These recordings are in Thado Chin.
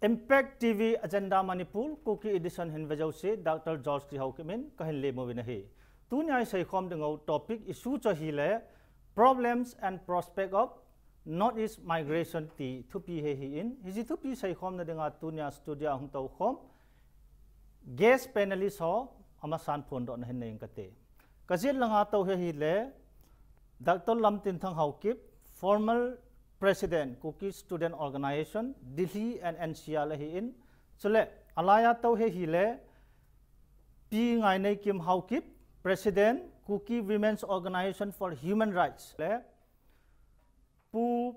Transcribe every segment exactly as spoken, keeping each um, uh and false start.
Impact T V Agenda Manipur, Kuki Edition hin vejouse, Doctor George T Haokip in kahin lemmu uvin ahi. Tunia iseikhom ding u topic issue chu ahile Problems and Prospect of Northeast Migration ti thupi hi ahin, hiche thupi seikhomna dinga tunia studio a hung toukhom guest panelist ho amasan phondohna hin nei inge kati. Kajet langa tou hi ahile Doctor Lamtinthang Haokip, former President, Kuki Student Organisation, Delhi and N C R ahin, chule alaiya tou hi ahile Pi Ngaineikim Haokip, President, Kuki Women's Organisation for Human Rights, le Pu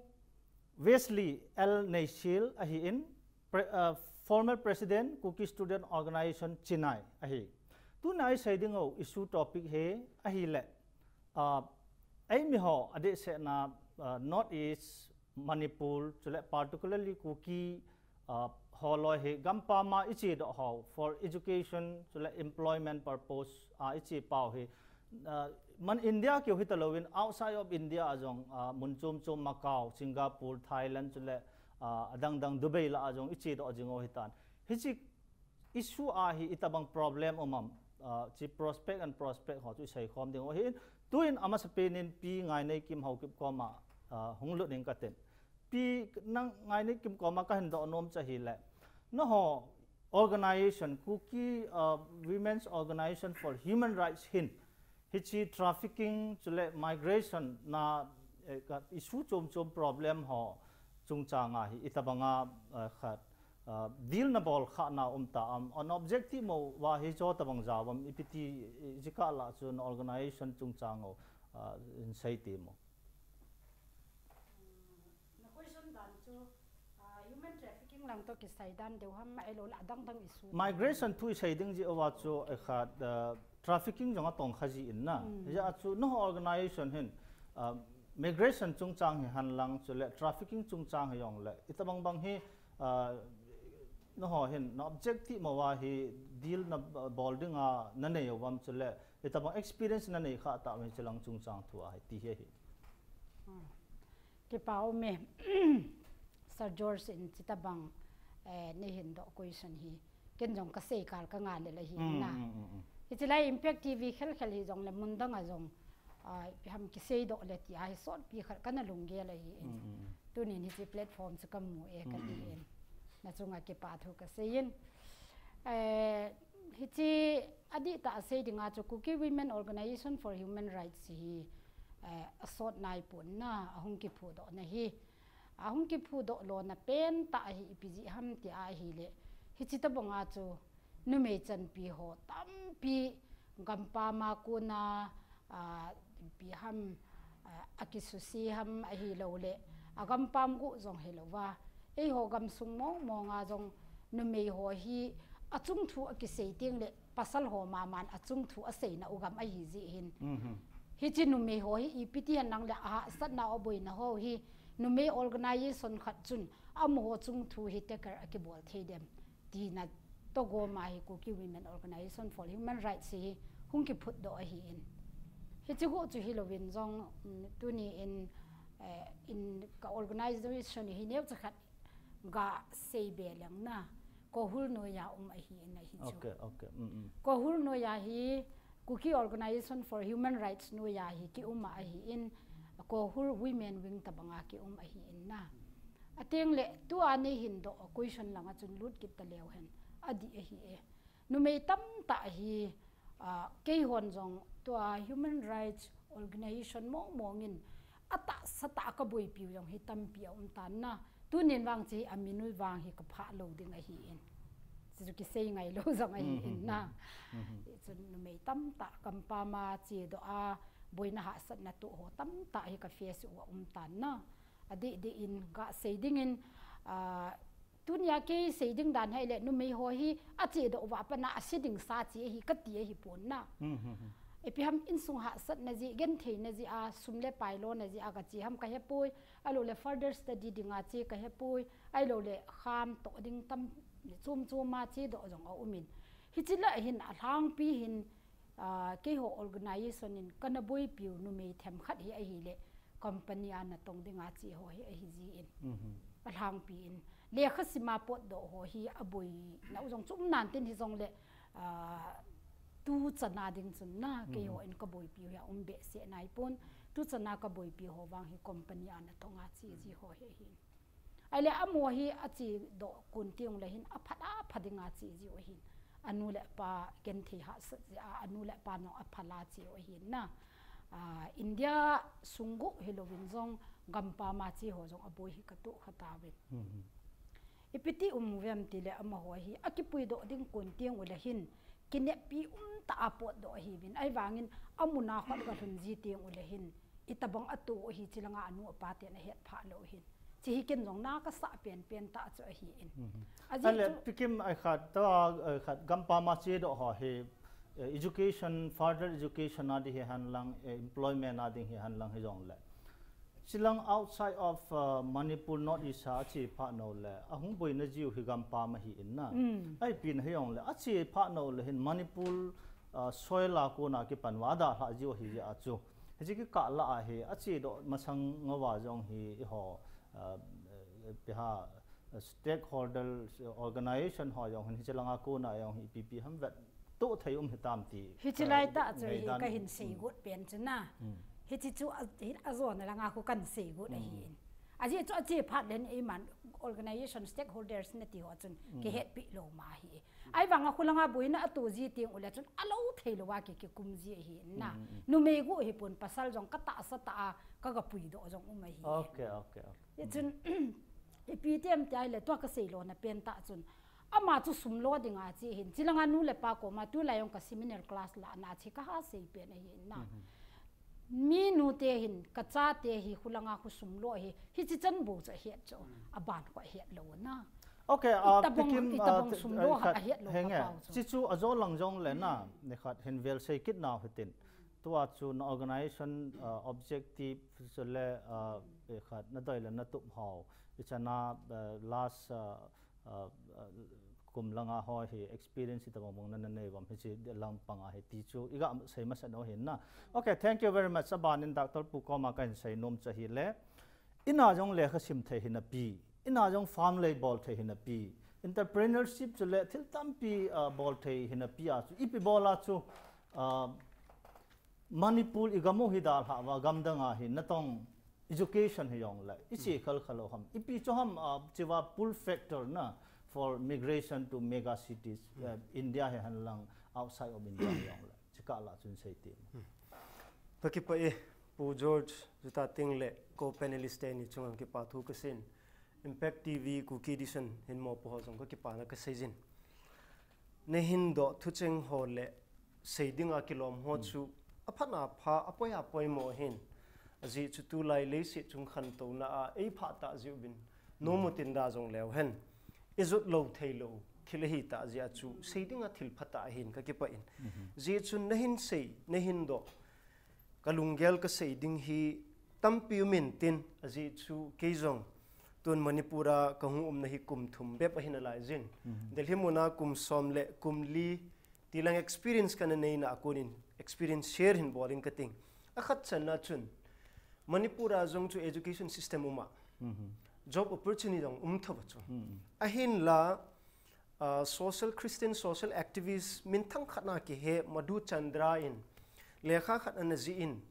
Wesley L Neishil ahin, pre, uh, former President, Kuki Student Organisation, Chennai ahi. Tunia isei ding u issue topic hi ahile, uh, eimi ho adehsetna, uh, North East Manipur, chule particularly Kuki, uh, holoi hi gampam a ichedoh ho for education, chule employment purpose a iche pau hi, uh, man India keu hitalouvin outside of India a jong, uh, mun chom chom Macau, Singapore, Thailand, chule, uh, adang dang Dubai lah a jong ichedoh jing u ahitan. Hiche issue a hi itobang problem um am, uh, hiche prospect and prospect ho chu iseikhom ding u ahin, tuin amasapen in Pi Ngaineikim Haokip koma, uh, hung lut inge katin. Pi Ngaineikim koma kahin dohnom chu ahile, nangho organisation, Kuki, uh, Women's Organisation for Human Rights hin, hiche trafficking chule migration na, eh, ka issue chom chom problem ho chungchang a hi itobanga, eh, khat, uh, deal nabol khahna um ta am, an objective mo va hi chu tobang jao am, ipi ti, eh, jikah lah chun organisation chungchang u, uh, in sei temo. Na question dan chu, ah, human trafficking lang toh kisai dan deu ham, ahilou le adang dang issue. Migration thu isei ding jeh uva chu, eh, khat, ah, trafficking jong atong kha ji in na. Mm. Hijeh a chu nangho organisation hin, ah, migration chungchang hi henlang chule trafficking chungchang hi jongle, itobang bang hi, ah, nangho hin na objective mo va hi deal nabol dinga nanei u am chule, itobang experience nanei khah ta am hiche lang chungchang thu a hi ti hi ahi. Hmm. Kipa um e. Sir George in chutobang, eh, neihin doh question hi ken jong kasei kal kangah le ahi na. Mm, mm, mm, mm. Hiche lai Impact T V khel khel hijongle mun dang a jong, ah, ipi ham kiseidoh le tia hi sotpi khat kana lunggel ahin. Mm, mm, mm. Tunin hiche platform chu kamu e kati in. Mm, mm, mm. Na chunga kipa thu kasei in. Eh, hiche adih tah a sei dinga chu Kuki Women Organisation for Human Rights hi, eh, asot naipon na, ahung kiphudohna hi. Ahung kiphudoh lona pen tah hi ipi jeh ham tia ahile, hiche tobang a chu numei chanpi ho tampi gampam a kona, ah, ipi ham, ah, akisuse ham ahilou le, agampam gu jong hilou va, eiho gamsung mong mong a jong numei ho hi achung thu akisei teng le, pasal ho maman achung thu aseina u gam ahi jeh hin. Mhm. Hiche numei ho hi ipi ti henlang le ahahsatna u aboina ho hi numei organisation khat chun amaho chung thu hi tackle akibol thei dem tina toh gom a hi Kuki Women Organisation for Human Rights hi hung kiphutdoh ahin. Hiche gu chu hilouvin jong, mm, tuni in, eh, in ka organisation hi neocha khat gasei be leng na, Kohul noiya um ahin ahi chu. Okay, okay. Mm, mm. Kohul noiya hi Kuki Organisation for Human Rights noiya hi kium ahin, Kohul Women Wing tobanga kium ahin na. Ateng le tua neihin doh question langa chun lut kit taleu hen. Adih ahi e. Numei tamtah hi, ah, keihon jong tua human rights organisation mong mong in atahsa tah a kaboipiu jong hi tampi aum tan na. Tunin vang chu hi amin u vang hi kaphah lou ding ahin. Chuchu kisei ngailou jong ahin na. Mhm. Chun numei tamtah gampam a chedoh a boina hahsatna toh ho tamtah hi ka face u aum tan na. Adeh deh in gasei dingin, ah, Tunia kei sei ding dan hi ahile, numei ho hi achedoh uva pat a ase ding sa che ahi kati ahipon na. Hmm, hmm, hmm. Ipi ham insung hahsatna jeh, gentheina jeh a, sum le pai lona jeh a kache ham kahepoi, ahilou le further study dinga che kahepoi, ahilou le kham toh ding tam chom chom a chedoh jong aum in. Hiche lah hin alhangpi hin, ah, keiho organisation in kana boipiu numei themkhat hi ahile, company a natong dinga che ho hi ahi jin. Mhm. Alhangpi in, lekha sima potdoh ho hi aboina u jong chu um nan tin hijongle, ah, tu chana ding chun na, keiho in kaboipiu hi aum behseh naipon, tu chana kaboipiu ho vang hi company a natong a che ji ho hi ahin. Ahile amaho hi achedoh kon teng ule hin aphat apha ding a che jiu ahin. Anu le apa genthei hahsat jeh a, anu le apa nung aphal a cheu ahin na. Ah, India sung guh hilouvin jong gampam a che ho jong aboi hi katoh kha tauvin. Ipi ti um uvem tile amaho hi akipuidoh ding kon teng ule hin kineppi umtah a potdoh ahiuvin. Ahivangin amun a khut galhun ji teng ule hin itobang atoh ahi chilanga anu apa ten ahet phah lou hin. Chehi ken jong na kasah penpen tah chu ahin. Ajeh chu Pikim ai khat, ta ai khat, gampam a chedoh ho hi, eh, education, further education a ding hihen lang, eh, employment a ding hihen lang hijongle, chilang outside of, uh, Manipur, North East a che phah nau le ahung boina jiu hi gampam ahin na. Ahipin hijongle ache phah nau le hin Manipur, uh, soil a kona kipan uva adalhah jiu ahi jeh a chu, hiche kikah lah a hi achedoh masang uva jong hi eiho, uh, ipi ham, stakeholder organization ho jong hin hiche langa kona jong hi ipi ipi ham vettoh thei um hitam ti hiche laitah chu hi kahin seigot pen chu na. Hiche chu a, hin ajona langa khu kahin seigot ahin. Ajeh chu ache phat len eiman organization stakeholders nati ho chun kihetpi lou ma hi. Ahivanga khulanga boina atoh ji teng ule chun alou thei louva ki, kikum ji ahin na. Numei guh hipon, pasal jong katahsa tah a kagapuidoh jong um ahi. Hichun ipi ti em ti ahile tua kasei lona pen tah chun, ama chu sum lo dinga che hin, chilanga nu le pa koma tulai jong ka seminar class lahna che kaha sei pen ahin na. Mi nute hin, kachate hi khulanga khu sum lo hi, hiche chan bou chu ahet chu, aban khu ahet lou na. Itobang, itobang sum lo ahet lou kha pau chu. Hiche chu ajo lang jongle na, nikhat hin vel sei kit nau hitin. Tua chu na organization, uh, objective chule, uh, khat nadei le natup ho, ichana, uh, last, uh, kum langa ho hi experience itobang bang nanei uvam hiche lampang a hi ti chu iga sei masat u ahin na. Okay, thank you very much. Abanin Doctor Pu koma kahin seinom chu ahile, ina jong lekha sim thei hina pi, ina jong farm lei bol thei hina pi, entrepreneurship chule thil tampi, uh, bol thei hina pi a chu ipi bol a chu, uh, Manipur igam u hi dalhah uva, gamdang a hi natong education hijongle iche khalkhal u ham, ipi chu ham, uh, chiva pull factor na for migration to mega cities, uh, India hihen lang outside of India hijongle. Chikah lah chun sei ti. Kakipah e, Pu George, juta teng le co-panelist teni chunga kipa thu kasein. Impact T V Kuki Edition hin mopo ho jong kakipana kaseijin. Nahin doh thucheng ho le sei dinga kilom ho chu aphat apha, apoi apoimo ahin. Ajeh chu tulai leiset chung khantouna a eiphah tah jiuvin, nomu tin da jong leu hen, ijot lou thei lou thil ahitah jeh a chu sei dinga thil phatah ahin kakipah in. Jeh chun nahin sei, nahin doh, kalunggel kasei ding hi tampi um intin, ajeh chu kei jong tun Manipur a kahung umna hi kum thum bep ahi nalaijin. Delhi muna kum som le kum li tilang experience kana neina a konin experience share hin bol in kating. Akhat channa chun Manipur a jong chu education system um a, job opportunity jong um thou chu. Ahinla, uh, social, Christian social activist minthang khat na kihe Madhu Chandra in lekha khat ana jih in,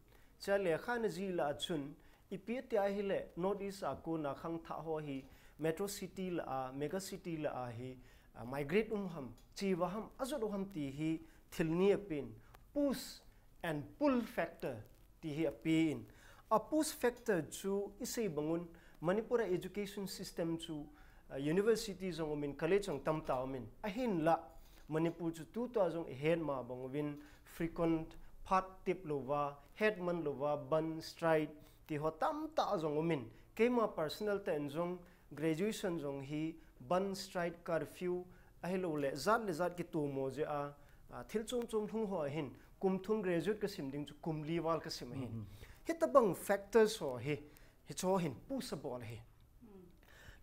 chua lekha ana jih lah a chun ipi ati ahile North East a kona khangthah ho hi metro city lah a, mega city lah a hi, uh, migrate um ham, che uva ham, ajot u ham ti hi thil ni apen, push and pull factor ti hi apen. A push factor chu isei bangun Manipur a education system chu, uh, university jong umin, college jong tamtah umin. Ahinla Manipur chu tutua jong ihet ma bang uvin frequent phat tep louva, het man louva, bandh, strike ti ho tamtah jong umin. Keima personal tah in jong graduation jong hi bandh, strike, curfew, ahilouleh jat le jat kitomo jeh a, a, thil chom chom lhung ho ahin, kum thum graduate kasim ding chu kum li val kasim ahin. Hitabang factors ho hi, hicho hin push abol ahi.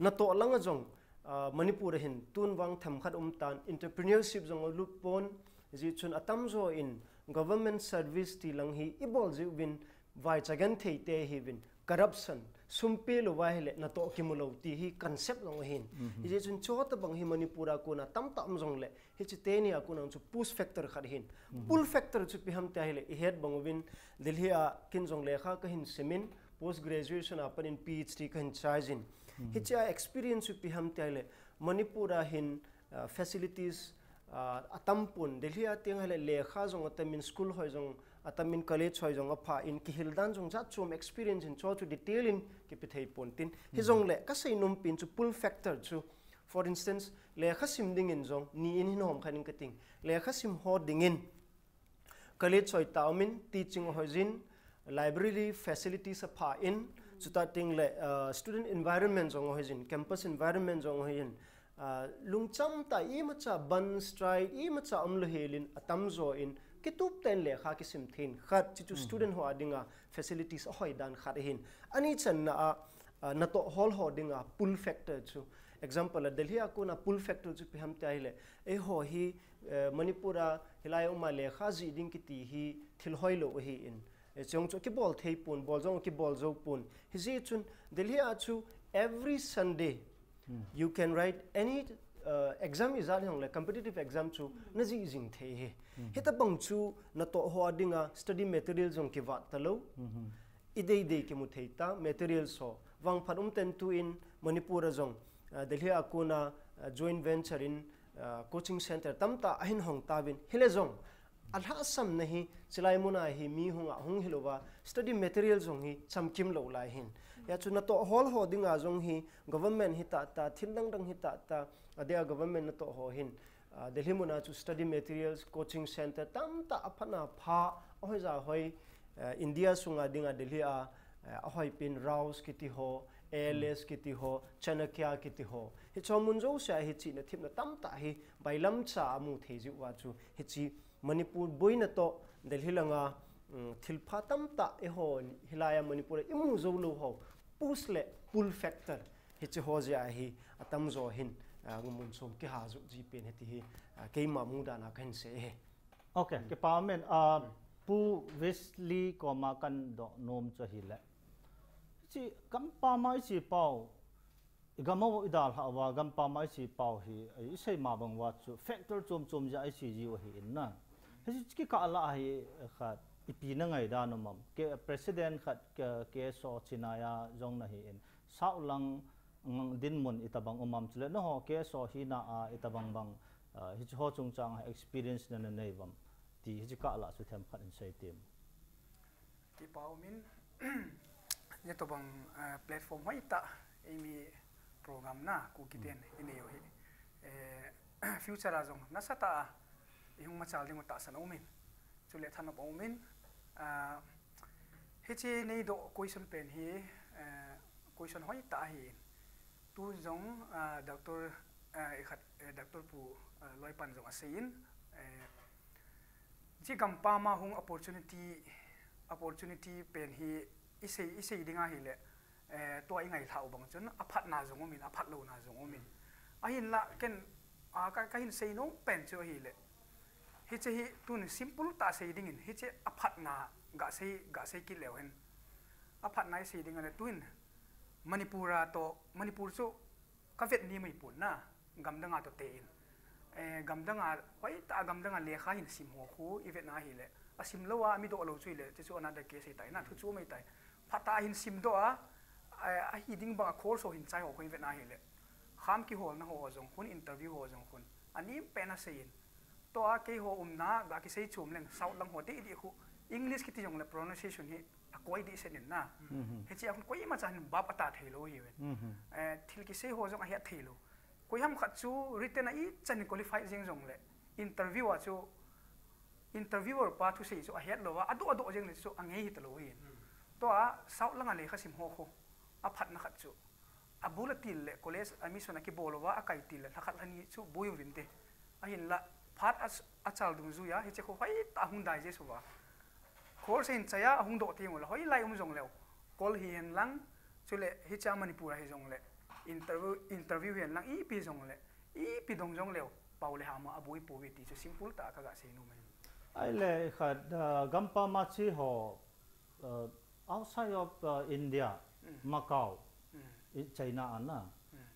Natoh langa jong, a, Manipur a hin tun vang themkhat um tan, entrepreneurship jong alut pon, hijeh chun atamjo in government service tilang hi ibol jeh uvin vaicha genthei te hiuvin, corruption, sum pe lou va ahile natoh kimu lou ti hi concept jong ahin. Hijeh chun chuti bang hi Manipur a kona tamtah um jongle, hiche teni a kona chu push factor khat ahin. Pull factor chu ipi ham tia ahile, ihet bang uvin Delhi a ken jong lekha kahin simin, post graduation a panin P H D kahin chai jin. Hiche a experience chu ipi ham tia ahile, Manipur a hin, ah, facilities, ah, atam pon, Delhi a teng ahile lekha jong atamin, school hoi jong atamin, college hoi jong apha in, kihil dan jong jat chom, experience in chu chu detail in kipe thei pon tin. Hijongle kasei nom pen chu pull factor chu, for instance, lekha sim dingin jong ni in hin hom kha ning kating. Lekha sim ho dingin college hoi tah umin, teaching hoi jin, library facilities apha in, chuti teng le, uh, student environment jong hoi jin, campus environment jong hoi jin, uh, lungcham tah imacha ban, strike imacha umlou helin atamjo in kitup tah in lekha kisim thei in khat, chuchu student ho a dinga facilities ahoi dan khat ahin. Ani channa a, uh, natoh hol ho dinga pull factor chu. Example a Delhi a kona pull factor chu ipi ham tia ahile, eiho hi, eh, Manipur a hilai a um a lekha jih ding kiti hi thil hoilou ahin. Eh, chong chu kibol thei pon, bol jong kibol jou pon. Hijeh chun Delhi a chu every Sunday you can write any, uh, exam ijat hijongle, competitive exam chu najih jing thei ahi. Hitabang chu natoh ho a dinga study material jong kivat talou. Ideidei kimu thei ta, material so. Vangphat um tah in tuin Manipur a jong, ah, Delhi a kona, ah, joint venture in, ah, coaching center tamtah ahin hong tauvin. Hile jong, alhahsamna hi, chulai muna hi mi hung a hung hilouva, study material jong hi chamkim lou lai ahin. Hijeh chun natoh hol ho dinga jong hi, government hi tah tah, thil dang dang hi tah tah, adeh a government natoh ho hin, ah, Delhi muna chu study materials, coaching center tamtah aphatna pha, ahoija hoi, ah, India sunga dinga Delhi a, ah, ahoi pen Rouse kiti ho, A L S kiti ho, Chanakya kiti ho. Hiche mun jousea hi chihna themna tamtah hi bailamcha a mu thei jiuva chu, hiche Manipur boina toh Delhi langa, um, thilpha tamtah eiho hilai a Manipur a imu jou lou ho, push le pull factor, hiche ho jeh a hi atamjo hin, ah, gumun chom kiha jou ji pen ahi ti hi, ah, keima mudan a kahin sei ahi. Ok, kipa umin, ah, Pu Wesley koma kahin doh nom chu ahile, hiche gampam a iche pau, igam a idalhah uva, gampam a iche pau hi, isei ma bang uva chu factor chom chom jeh a iche jiu ahin na. Hiche kikah lah a hi khat ipi na ngaidan um am? President khat K S O Chinaya jong nahin, South lang, mm, dinmun itabang um am, chule nangho K S O hina a itabang bang, ah, hiche ho chungchang a experience na nanei uvam ti hiche kah lah chu themkhat in sei temo. Kipa umin, hitobang, eh, platform hoitah, eimi program na, Kuki ten inei u hi, eh, future a jong nasatah a ihung machal diu tahsan aumin, chule thanop aumin, ah, hiche neidoh question pen hi, eh, question hoitah ahin. Tu jong, ah, Doctor, eh, ikhat, eh, Doctor Pu, eh, Loipan jong aseiyin, eh, hiche gampam a hung opportunity, opportunity pen hi isei, isei ding ahile, eh, tua ingailhah u bang chun aphatna jong aumin, aphatlouna jong aumin. Ahinlah ken, ah, ka, kahin sei nom pen chu ahile, hiche hi tun simple tah sei dingin, hiche aphatna gasei, gasei kit leu hen. Aphatna isei ding ahile tuin Manipur a toh, Manipur chu kavet ni mai pon na, gamdang a toh te in. Eh, gamdang a, hoitah a gamdang a lekha hin sim ho khu ivet na ahile, asim lou a, ami doh lou chu ahile, chuchu another case ahitai na, thu chu mai tai. Phatah a hin simdoh a, eh, ahi ding bang a course ho hin chai ho khu ivet na ahile, kham kiholna ho jong khun, interview ho jong khun, anem pen aseiyin. Tua keiho umna ga kisei chom leng, South lang ho didi khu, English kiti jongle pronunciation hi akoi dehset in na. Hiche a khun koimacha hin bap ata thei lou ahiuve. Eh, thil kisei ho jong ahet thei lou. Koiham khat chu written a ichan qualified jeng jongle, interview a chu, interviewer pa thusei chu ahet louva, adoh adoh jeng le chu angei hita lou ahin. Tua South lang a lekha sim ho khu, aphatna khat chu, abul atil le college admission akibol uva, akai til le lhakhat lhani chu boi uvinte. Ahinlah phat a, achal dungjuia hiche khu hoitah a hung digest uva, course ahin chai a, ahung doh teng ule hoilai um jongleu, call hihen lang, chule hiche a Manipur a hijongle, interview, interview hihen lang, ipi jongle, ipi dong jongleu, pao le ham a aboi pouve ti chu simple tah a kaga sei nom ahi. Ahile khat, ah, gampam a che ho, ah, Outside of uh, India, Macau, i- China ana,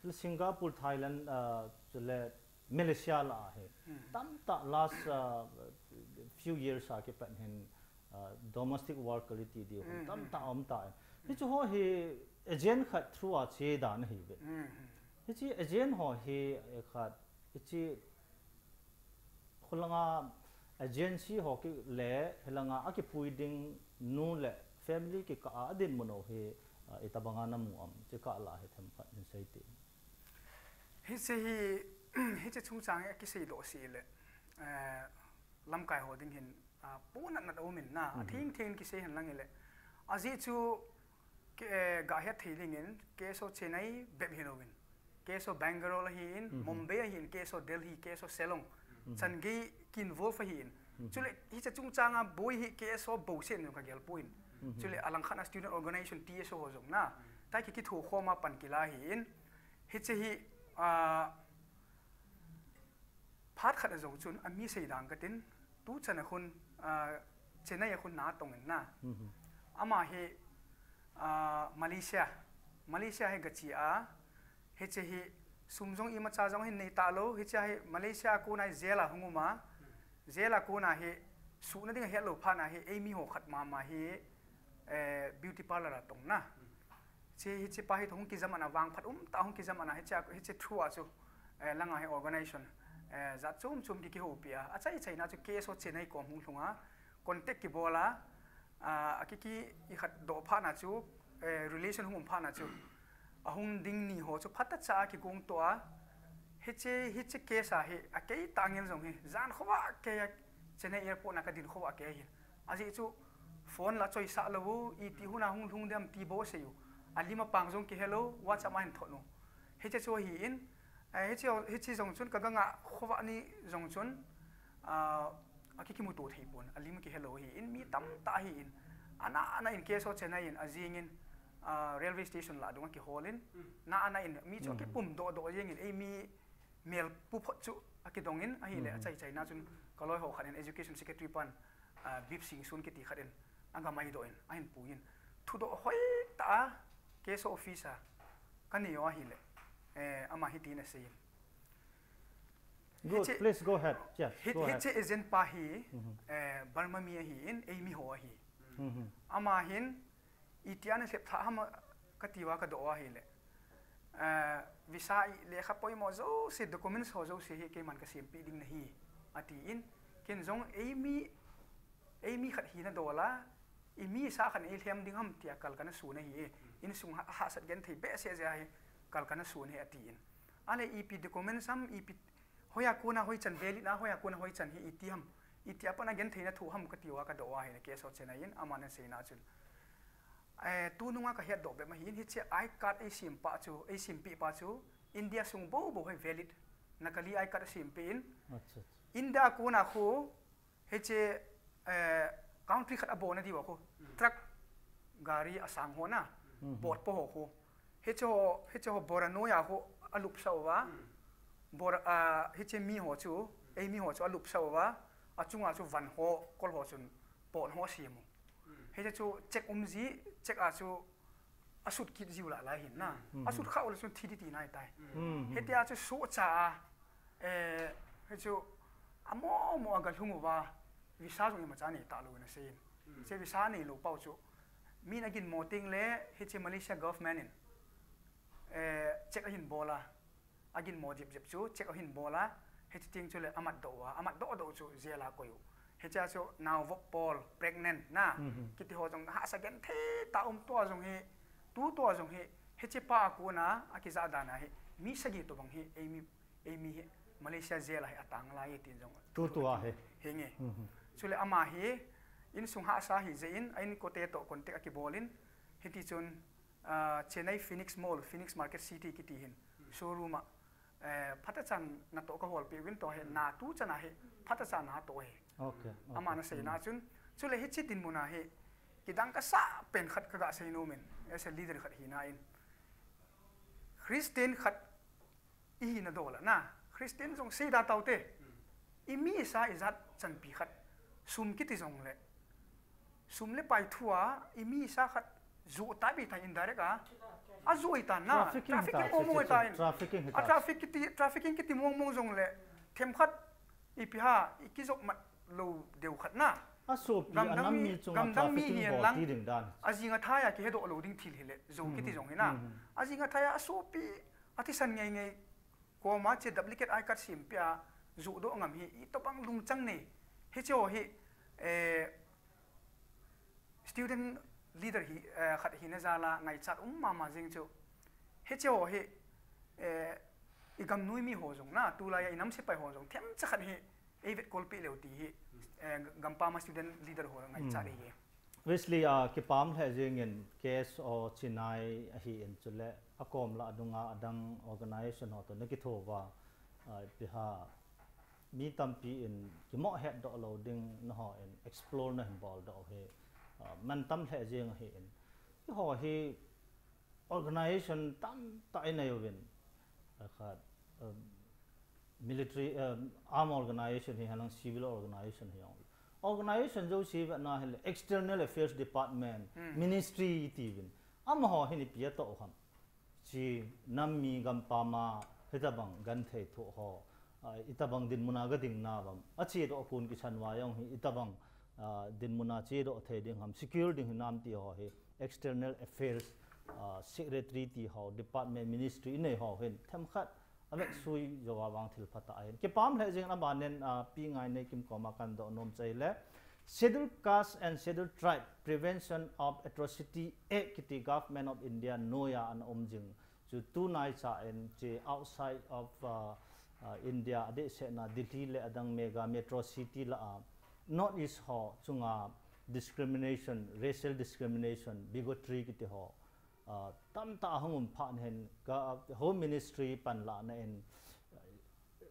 chule Singapore, Thailand, uh, chule Malaysia la ahi. Tamtah last uh, few years a kipat hin uh, domestic worker ti di hun tamtah om ta. Hichu ho hi agent khat through a che dan ahi ve. Hichi agent ho hi eh, khat hichi khulanga agency ho ki le hilanga akipui ding nu le family kikah a adinmun ho hi uh, itabanga namu am che kah la hi themkhat hin sei te. Hiche hi hiche chungchang hi akisei doh seh le eh, lamkai ho ding hin ah, punat nat a um in na athing thing kisei hen lang ile ajeh chu Ke, eh, gah het thei dingin K S O Chennai bep hilouvin. K S O Bangalore ahin, Mumbai ahin, K S O Delhi, K S O Shillong. Chan gei ki involve ahin. Chule hiche chungchanga boi hi K S O bou sen jong kagel poi. Chule alangkhat a student organization T S O ho jong na. Tai ki kitho khoma pan kila hin. Hiche hi ah, phat khat a jong chun ami sei dang katin, tu chan a khun, ah, Chennai a khun na tong in na. Ama hi ah, Malaysia, Malaysia hi gachi a, hiche hi sum jong imacha jong hin nei talou, hiche hi Malaysia a kona hi jail a hung um a, jail a kona hi suhna ding a het lou phat na hi eimi ho khat mama hi eh, beauty parlour a tong na. Hiche, hiche pa hi hung kijam ana vangphat um ta hung kijam ana hiche, hiche through a chu eh, langa hi organization eh, jat chom chom ki kihoupi a, achai chaina chu K S O Chennai kom hung lhunga contact kibol a, ah, akiki ikhat doh phat na chu eh, relation hung um phat na chu ahung ding ni ho chu phatacha a kigong to a, hiche, hiche case a hi akei tah ngel jong hi jan khovah kei a Chennai airport na kadin khovah kei ahi. Ajeh chu phone la choisah lou, iti huna hung lhung dem ti bou asei u. Alim apang jong kihelou, WhatsApp a hin thot u. Hiche chu ahin, eh, hiche, hiche jong chun kaganga khovah ni jong chun, ah, akikimuto thei pon, alim kihelou ahin, mi tamtah ahin, ana, ana in K S O Chennai in, ajing in, ah, railway station la dung akihol in, na, ana in, mi chu akipum doh doh jeng in, eimi mel pu phot chu akidong in, ahile, achai chaina chun, kaloi ho khat in, education secretary pan, ah, Bip Singh Sun kiti khat in, agamai doh in, ahin pui in. Thudoh hoi tah a, K S O office a, kanei u ahile, eh, ama hitin asei in. Good, please go ahead. Yes, go ahead. Hiche agent pa hi, eh, Burma mi ahin, eimi ho ahi. Ama hin, itia na lhep tha ham kati uva kadoh u ahile. Eh, visa i lekha poimo jouse, documents ho jouse hi keiman kasempeh ding nahi, atin, ken jong eimi, eimi khat hina dol a, imi sa khat in eilhem ding ham tia kal kana sun ahi e. Insung ha, hahsat genthei behseh jeh a hi kal kana sun ahi atin. Ale ipi documents ham, ipi hoiya kona hoichan valid a, hoiya kona hoichan hi iti ham, itia pat a gentheina thoh ham kati uva kadoh u ahile K S O Chennai in, aman aseina chun. Eh, tunung a kahetdoh bep ahin, hiche I card eisem pa chu, eisempeh pa chu, India sung bou bou hi valid, Nakali I card asempeh in, India a kona khu, hiche, eh, country khat abona diuva khu, truck, gari asang ho na, bot po ho khu. Hiche ho, hiche ho bora noiya khu alupsah uva. Bora, ah, hiche mi ho chu, eimi ho chu alupsah uva. Achunga chu van ho, kol ho chun pot ho asem u. Hiche chu check um ji, check a chu asut kit jiu lah lai hin na. Asut khah u le chun thi ding tina ahitai. Hitia chu sohcha a, eh, hichu amo mo a galhung uva, visa jong imacha nei talou in asei in. Hiche visa neilou pau chu, min aginmo teng le, hiche Malaysia government in, eh, check ahin bol a, aginmo jep jep chu, check ahin bol a, hiche teng chule amatdoh uva, amatdoh doh chu jail a koi u. Hichea chu naovop pol, pregnant na, kiti ho jong hahsa genthei tah um, tua jong hi, tu tua jong hi, hiche pa a kona akijah dan a hi, mi sagi tobang hi, eimi, eimi hi Malaysia jail a hi atang lai e tin jong. Tu tua hi. Hinge. Chule ama hi, insung hahsa ahijeh in, a inkote toh contact akibol in, hitichun, ah, Chennai Phoenix Mall, Phoenix Market City kiti hin, showroom a, eh, phatechan natoh kaholpeh uvin, tua hi na tuchan a hi, phatecha natoh ahi. Aman aseina chun, chule hiche dinmun a hi, kidang kasah pen khat kaga seinom in, as a leader khat hina in, Christian khat ihina dol a na, Christian jong seida taute, imi sa ijat chanpi khat, sum kiti jongle, sum le pai thu a, imi sa khat zu ta bi ta in direct a. A zu ta na. Trafficking ta, trafficking mo mo ta in. Trafficking hi a ta. Traffic kiti, trafficking kiti mo mo jong le. Them khat ipi ha, i kizop mat lo deu khat na. A sopi, a nam mi chunga trafficking bol ti ding dan. A jing a thai a kihedoh lo ding thil hi le, zo kiti jong hi na. A jing a thai a sopi, a thisan ngei ngei, koma che duplicate I card sim pia, zu doh ngam hi, i tobang lungchang nei. Hi che ho hi, eh, student leader hi, eh, khat hi na jala ngaichat um mama jing chu. Hi che ho hi, eh, i gam nui mi ho jong na, tulai a i nam sepai ho jong, them cha khat hi, ei vet kol pi leu ti hi, eh, gampam a student leader ho ngaichat hi. Wesley, a, kipam lheh jingin case o chinai ahi in chule a kom lah dunga adang organization ho to na kitho va, a, ipi ha mi tampi in kimoh het doh lo ding na ho in explore na hin bol doh hi, a, man tam lheh jing ahi in. Hi ho hi organization tam ta i nei uvin. A khat, um, military, um, arm organization hi halang civil organization hi ong. Organization jo si ve na hile external affairs department, ministry ti vin. Amaho hi ni pia to ham. Chi nam mi gampam a hitabang gan thei thu ho. A, itabang dinmun a ga ding na vam. A chi do kun kisan va jong hi itabang, a, dinmun a chi do thei ding ham, secure ding hi nam ti ho hi external affairs, a, secretary ti ho, department, ministry i nei ho hin them khat a vek sui jo va vang thil pha ta ahin. Kipam lheh jing a banen, a, Pi Ngainei Kim koma kan doh nom chai le. Scheduled Caste and Scheduled Tribe Prevention of Atrocity Act kiti Government of India noi a ana um jing. Chu tunai cha in chi outside of, uh, uh, India, adeh seh na Delhi le adang mega metro city la a, North East ho chunga discrimination, racial discrimination, bigotry kiti ho, uh, tam ta hung um pha hen ka Home Ministry pan la na in, uh,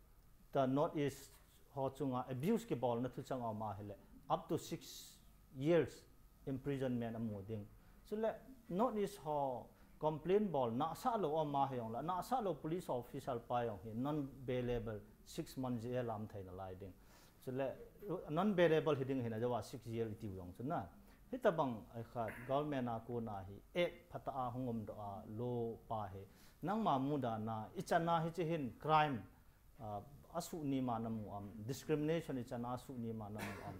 the North East ho chunga abuse kibol na thu chang a um a hile up to six years imprisonment amu ding. Chule North East ho complain bol nasa lo a um a hi jong la, nasa lo police officer pa jong hi non bailable six months jail a um thei na lai ding. Chule non bailable hi ding hi na jawa six year i tiu jong chu na. Hitabang ai khat government a kona hi act pha ta a hung um doh a lo pa hi. Nangma muda na i chan a hi chi hin crime, a, a suh ni ma na mu am, discrimination i chan a suh ni ma na mu am,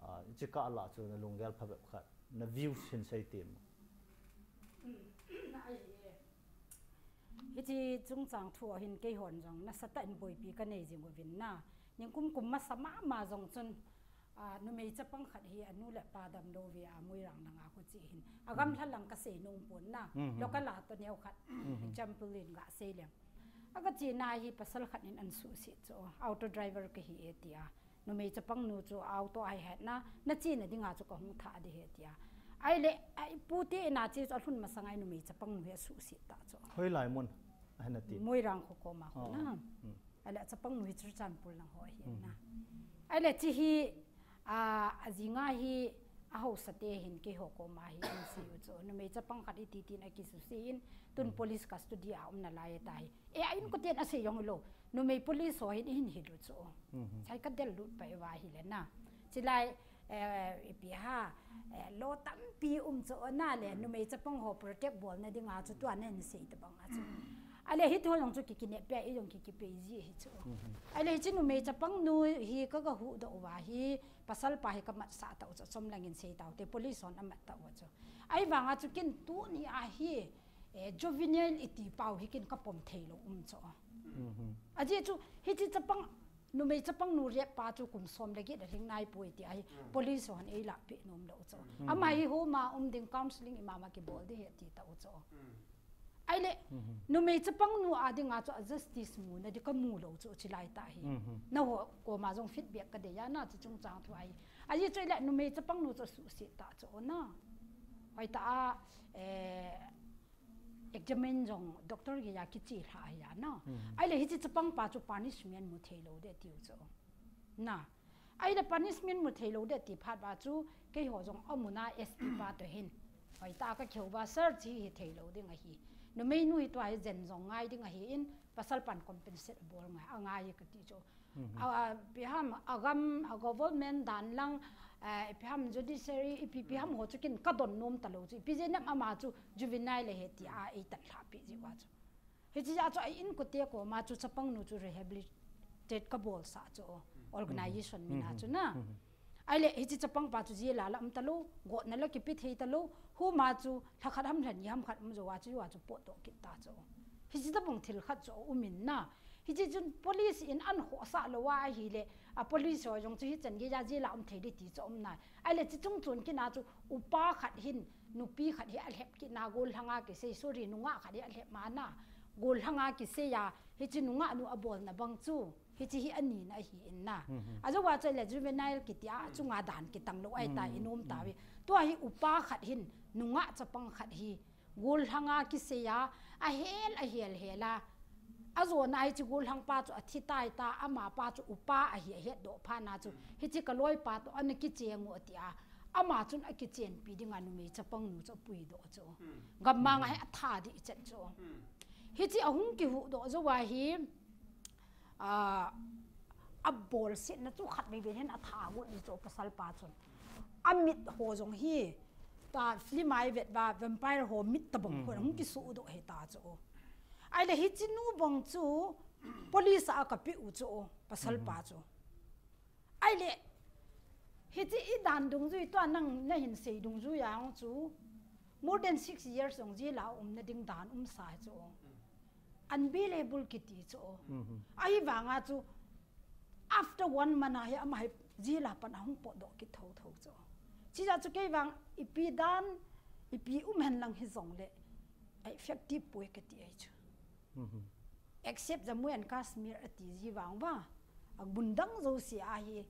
a, i chi ka la chu na lunggel pha bep khat, na views hin sei ti mo. Hichi chungchang thu a hin kei hon jong nasa ta in boipi ka nei jing uvin na. Ning kum kum masa mama jong chun, a, numei chapang khat hi anu le pa dam lo ve a Moirang langa khu chi hin. A gam lha lang ka sei nung pon na. Local a to neo khat. Example in ga sei leng. A ka chi na hi pasal khat in an suhset chu. Auto driver ka hi e tia. Numei chapang nu chu auto a hi het na, na chi na dinga chu ka hung tha di he tia. Ai le, ai pu te na chi chu a lhun masang ai numei chapang nu hi a suhset ta chu. Hoi lai mun, a hena ti. Moirang khu koma khu na. Ai le chapang nu hi Churachandpur lang ho hi na. Ai le chi hi, a, a jinga hi a hausa te hin kei ho koma hi in si u chu. Numei chapang khat i ti tin a kisu si in, tun police custody a um na lai ta hi. E, a in ko ten a sei jong lo. Numei police ho hin hin hilu chu. Chai ka del lut pa i va hi le na. Chilai, eh, ipi ha, eh, lo tampi um chu na le, numei chapang ho protect bol na dinga chu tua nen sei ta bang a chu. A le hi thu jong chu ki kine pe i jong ki ki pe ji hi chu. A le hi chi numei chapang nu hi ka ga hu do va hi, pasal pa hi ka mat sa ta u chu chom langin sei ta u te police hon a mat ta u chu. Ai vanga chu kin tu ni a hi, eh, juvenile i ti pau hi kin ka pom thei lo um chu. A ji chu, hi chi chapang, numei chapang nu riat pa chu kum som le get a hling nai pui ti a hi, police hon ei la pe nom lo chu. Ama hi home a um ding counseling i mama ki bol di he ti ta u chu. Ai le, numei chapang nu a dinga chu a justice mu na di ka mu lo chu chi lai ta hi. Na ho koma jong feedback ka de ya na chu chungchang thu ai. A ji chu le numei chapang nu chu suhset ta chu na. Hoi ta a, eh, examine jong doctor ge ya kichi lha ya na. Ai le hi chi chapang pa chu punishment mu thei lo de tiu chu. Na. Ai le punishment mu thei lo de ti phat ba chu kei ho jong a mu na S P pa to hin. Hoi ta ka kheu ba sir chi hi thei lo ding a hi. Numei nu hi tua hi jen jong ngai ding a hi in Pasal pan compensate abol ngai, angai kati chu. A, a, ipi ham, agam, a government dan lang, eh, ipi ham judiciary, ipi, ipi ham ho chu kin kadon nom talou chu. Ipi jeh ham ama chu juvenile ahi tia eitan lhahpi jiu va chu. Hiche jeh a chu a inkote koma chu chapang nu chu rehabilitate kabol sah chu. Organization min a chu na. Ahile, hiche chapang pa chu jail a la um talou, gotna la kipe thei talou, huma chu lha khat ham lha ni ham khat um jou a chu, a chu potdoh kit ta chu. Hiche tabang thil khat chu um in na. Hiche chun police in ahin khohsah lou a ahile, a police ho jong chu hichan gei a jail a um thei ding ti chu um nai. Ahile, hiche chung chun kin a chu upa khat hin, nupi khat hi alhep kit na gollhang a kisei, sorry, nungah khat hi alhep ma na, gollhang a kisei a, hiche nungah nu abolna bang chu. Hiche hi anina ahi in na. Ajou a chu le juvenile kiti a, chunga dan kitang lou ahi ta, i nom tauve. Tua hi upa khat hin, nungah chapang khat hi, gollhang a kisei a, ahel, ahel, hel a. Ajona hiche gollhang pa chu athi tai ta, ama pa chu upa ahi ahetdoh phat na chu. Hiche ka loipa toh ana kicheng u ati a. Ama chun akichenpi ding a numei chapang nu chu apuidoh chu. Gammang a hi atha ding chet chu. Hiche ahung kihuhdoh jou a hi, a, abolsetna chu khatvei vei hin atha got ni chu pasal pa chun. Amit ho jong hi, ta film a i vet uva vampire ho mit tabang ho hung kisuhdoh hi ta chu. Ahile hiche nu bang chu police a kapeh u chu pasal pa chu. Ahile, hiche i dan dungjui tua nang nahin sei dungjui a hung chu, more than six years jong jail a umna ding dan umsa hi chu. Unbelievable kiti chu. Ahivang a chu, after one month a hi ama hi jail a pat ahung potdoh kit thotho chu. Hiche jeh a chu kei vang ipi dan, ipi um hen lang hijongle, a effective poi kati ahi chu. Except Jammu and Kashmir ati ji vang uva, amun dang jouse a hi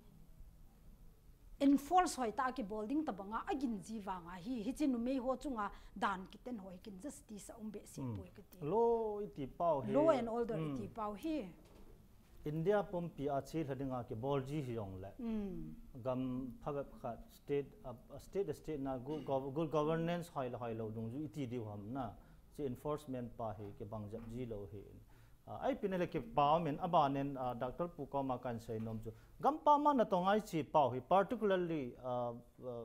enforce hoitah a kibol ding tabang a agin ji vang a hi, hiche numei ho chunga dan kiten ho hi kin justice a um behseh poi kati. Law iti pau hi. Law and order iti pau hi. India pumpi a chelha ding a kibol ji hijongle. Gam phabep khat state, a, a state, a state na good gov-, good governance hoi le hoi lou dungjui iti diu ham na. Hiche enforcement pa hi kibang jep ji lou hi. A, ahi pin le kipa um in abanin, a, Doctor Pu koma kahin sei nom chu. Gam pam a natong a hiche pau hi particularly, a, a,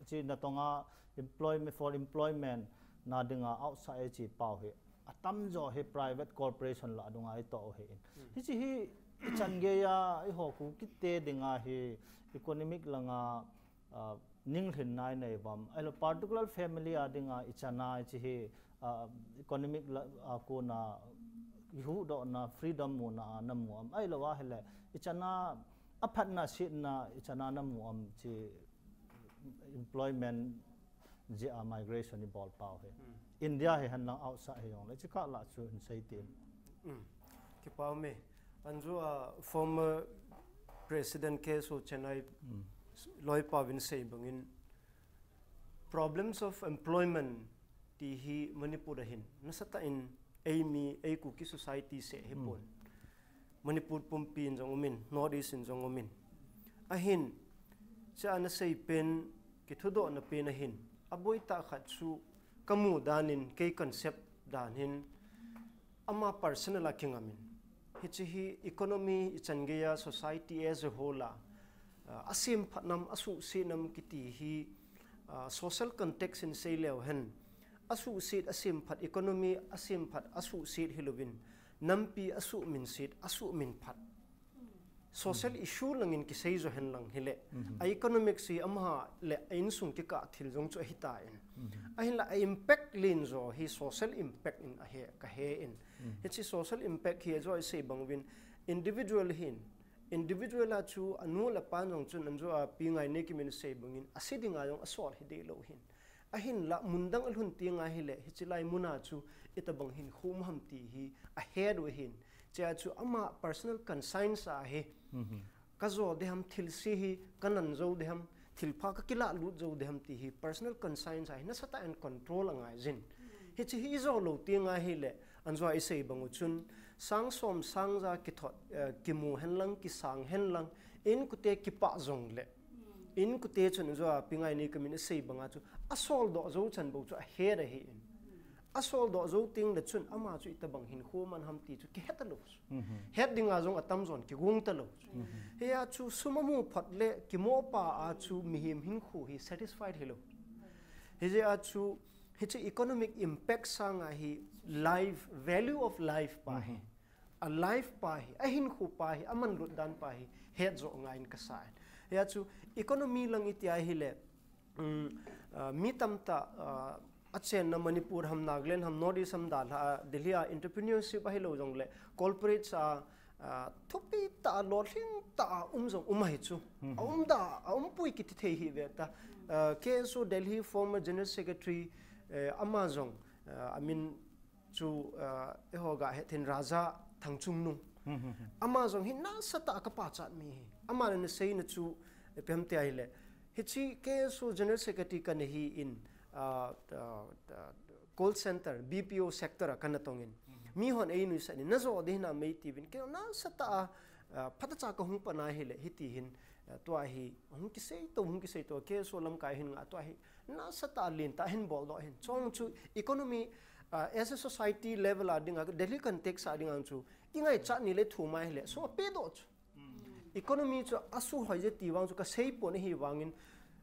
hiche natong a employment, for employment na ding a outside hiche pau hi. Atamjo hi private corporation lah dung a itoh u hi in. Hiche hi ichan gei a eiho Kuki te ding a hi economic lang a, a, ninglhin nai nei uvam. Ahilou particular family a ding a ichan a hiche hi, a, economic la, a, kona huhdohna freedom muna a namu am. Ahilou ahile ichan a aphatna setna ichan a namu am hiche employment jeh a migration ibol pau hi. India hi hen lang outside hijongle, hiche kah lah chu hin sei tin. Kipa um e. Anjo a former President K S O Chenai loipa vin sei bangin problems of employment ti hi Manipur a hin nasatah in eimi, ei Kuki society seh hipon. Manipur pumpi in jong umin, North East in jong umin. Ahin, hiche ana sei pen, kithudohna pen ahin, aboi tah khat chu kamu dan in, kei concept dan hin, ama personal a kingam in. Hiche hi economy ichan gei a society as a whole a, a, asemphat nam, asuhset nam kiti hi, a, social context in sei leu hen, asuhset, asemphat, economy asemphat, asuhset hilouvin, nampi asuhminset, asuhminphat. Social issue langin kisei jo hen lang hile. A economics hi amaha le a insung kikah thil jong chu ahitan. Ahinla a impact len jo hi social impact in ahi, kahe in. Hiche social impact hi ajo isei bang uvin individual hin, individual a chu anu le apan jong chun anjo a Pi Ngaineikim in asei bangin ase dinga jong asol hi dehlou hin. Ahinla, mun dang alhun teng ahile, hiche lai mun a chu, itobang hinkho um ham ti hi, ahet u ahin. Hichea chu ama personal conscience a hi, kajo ding ham, thilse hi kanan jou ding ham, thilpha kakilah lut jou ding ham ti hi, personal conscience a hi, nasatah in control angaijin. Hiche hi ijo lou teng ahile, anjo a isei bang u chun, sang som sang ja kithot, eh, kimu hen lang, kisang hen lang, inkote kipah jongle. Inkote chun jo a Pi Ngaineikim in asei banga chu, asoldoh jou chan bou chu ahet ahin. Asol doh jou teng le chun ama chu itobang hinkho man ham ti chu kihet talou chu. Het dinga jong atam jon kigong talou chu. Hiya chu sum amu phot le kimoh pa a chu mihem hinkho hi satisfied hilou. Hijeh a chu hiche economic impact sanga hi life, value of life pa hi. A life pa hi, ahinkho pa hi, amanlut dan pa hi, het jo ngai in kasa in. Hiya chu economy lang iti ahile, um, uh, mi tamtah, uh, achenna Manipur ham, Nagaland ham, North East ham dalha, Delhi a entrepreneurship ahilou jongle, corporate a, uh, thupi tah a, lolhing tah a um jong um ahi chu. Aum da, aumpoi kiti thei hi ve ta. Uh, K S O Delhi former General Secretary, uh, ama jong, uh, I mean, chu, uh, eiho ga het thei Raja Thangchungnung. Ama jong hi nasatah a kapachat mi hi. Ama na seina chu, eh, ipi ham tia ahile. Hiche K S O General Secretary kana hi in, uh, uh, uh, call center, B P O sector a kana tong in. Mihon einuisat in, najo ding hinam ei tiuvin. Kei nasatah a, uh, phatechan kahung pan ahile, hiti hin, uh, tua hi, hung kisei to, hung kisei to, K S O lamkai hin nga tua hi, nasatah a lentah a hin boldoh hin. Chong chu economy, uh, as a society level a dinga, Delhi context a dinga chu, ingaichat ni le thum ahile, so apedoh chu. Economy chu asuhoi je ti vang chu kasei pon ahi vangin,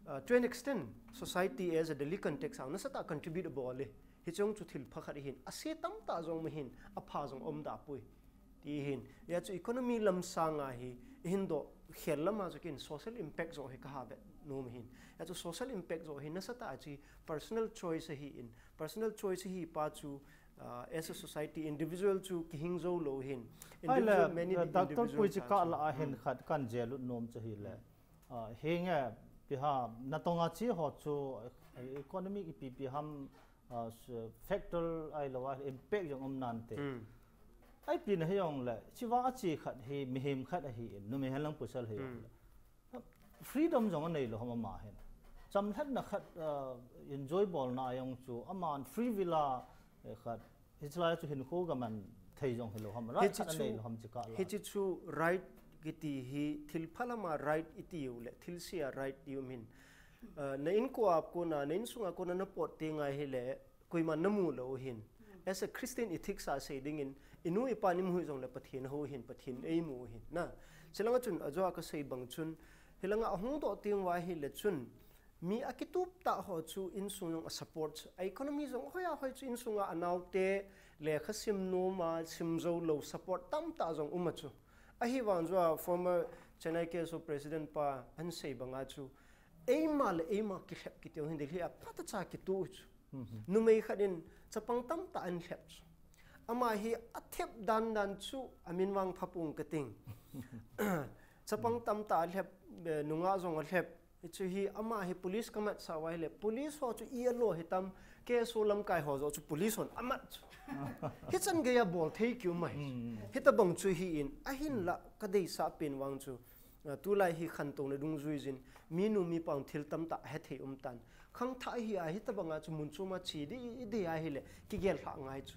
uh, to an extent, society as a Delhi context a nasatah a contribute abol e. Hiche jong chu thil pha khat ahin, ase tamtah jong ahin, apha jong aum da poi. Ti hin, hiya chu economy lam sanga hi, ihin doh khel lama chu kin social impact jo hi kaha ve nom hin. Hiya chu social impact jo hi nasatah a chu personal choice ahi in, personal choice hi pa chu, uh, as a society, individual chu kihing jou lou hin. Individual many Doctor individual Pui chu kah la ahin khat kan jelut nom chu hile. Uh, hinge, pi ha, natong a chi ho chu, uh, economic ipi pi ham, uh, factor ahilou a impact jong um nante. Ai pi na hi jong le, chiva achi khat hi, mihem khat ahi in, numei hen lang pasal hi jong le. Freedom jong anei lou ham ama hin. Chamlhatna khat, uh, enjoy bolna jong chu, aman free will a, eh, khat, hiche lai chu hinkho gaman thei jong hilou ham. Right khat anei lou ham chi kah la. Hiche chu right kiti hi, thil pha lama right iti u le, thil se a right ti um hin. Uh, na inko a kona, na insunga kona napot teng ahile, koiman namu lou hin. As a Christian ethics a sei dingin, inu ipan imu hi jongle Pathen hou hin, Pathen eimu hin. Na, chulanga chun ajo a kasei bang chun, hilanga ahung doh teng uva ahile chun, mi akitup tah ho chu insung jong a support chu. A economy jong hoiya hoi chu insunga anaote, lekha sim nom a, sim jou lou support tamtah jong um a chu. Ahivang chu a former Chennai K S O president pa ahin sei banga chu, eima le eima kilhep kiti u hin Delhi a phatechan kitu chu. Numei khat in chapang tamtah ahin lhep chu. Ama hi athep dan dan chu amin vang pha pung kating. Chapang tamtah alhep, eh, nungah jong alhep. Hichu hi ama hi police kamat sah uva ahile, police ho chu i alo hitam, K S O lamkai ho joh chu police hon amat chu. Hichan geiya bol thei kiu mai. Hitabang chu hi in, ahinla kadeisah pen vang chu. Ah, tulai hi khantouna dungjuiyin, minu mipa thil tamtah hethei um tan. Khangthah hi a, hitabanga chu mun choma che di, i dei ahile, kigel lhah ngai chu.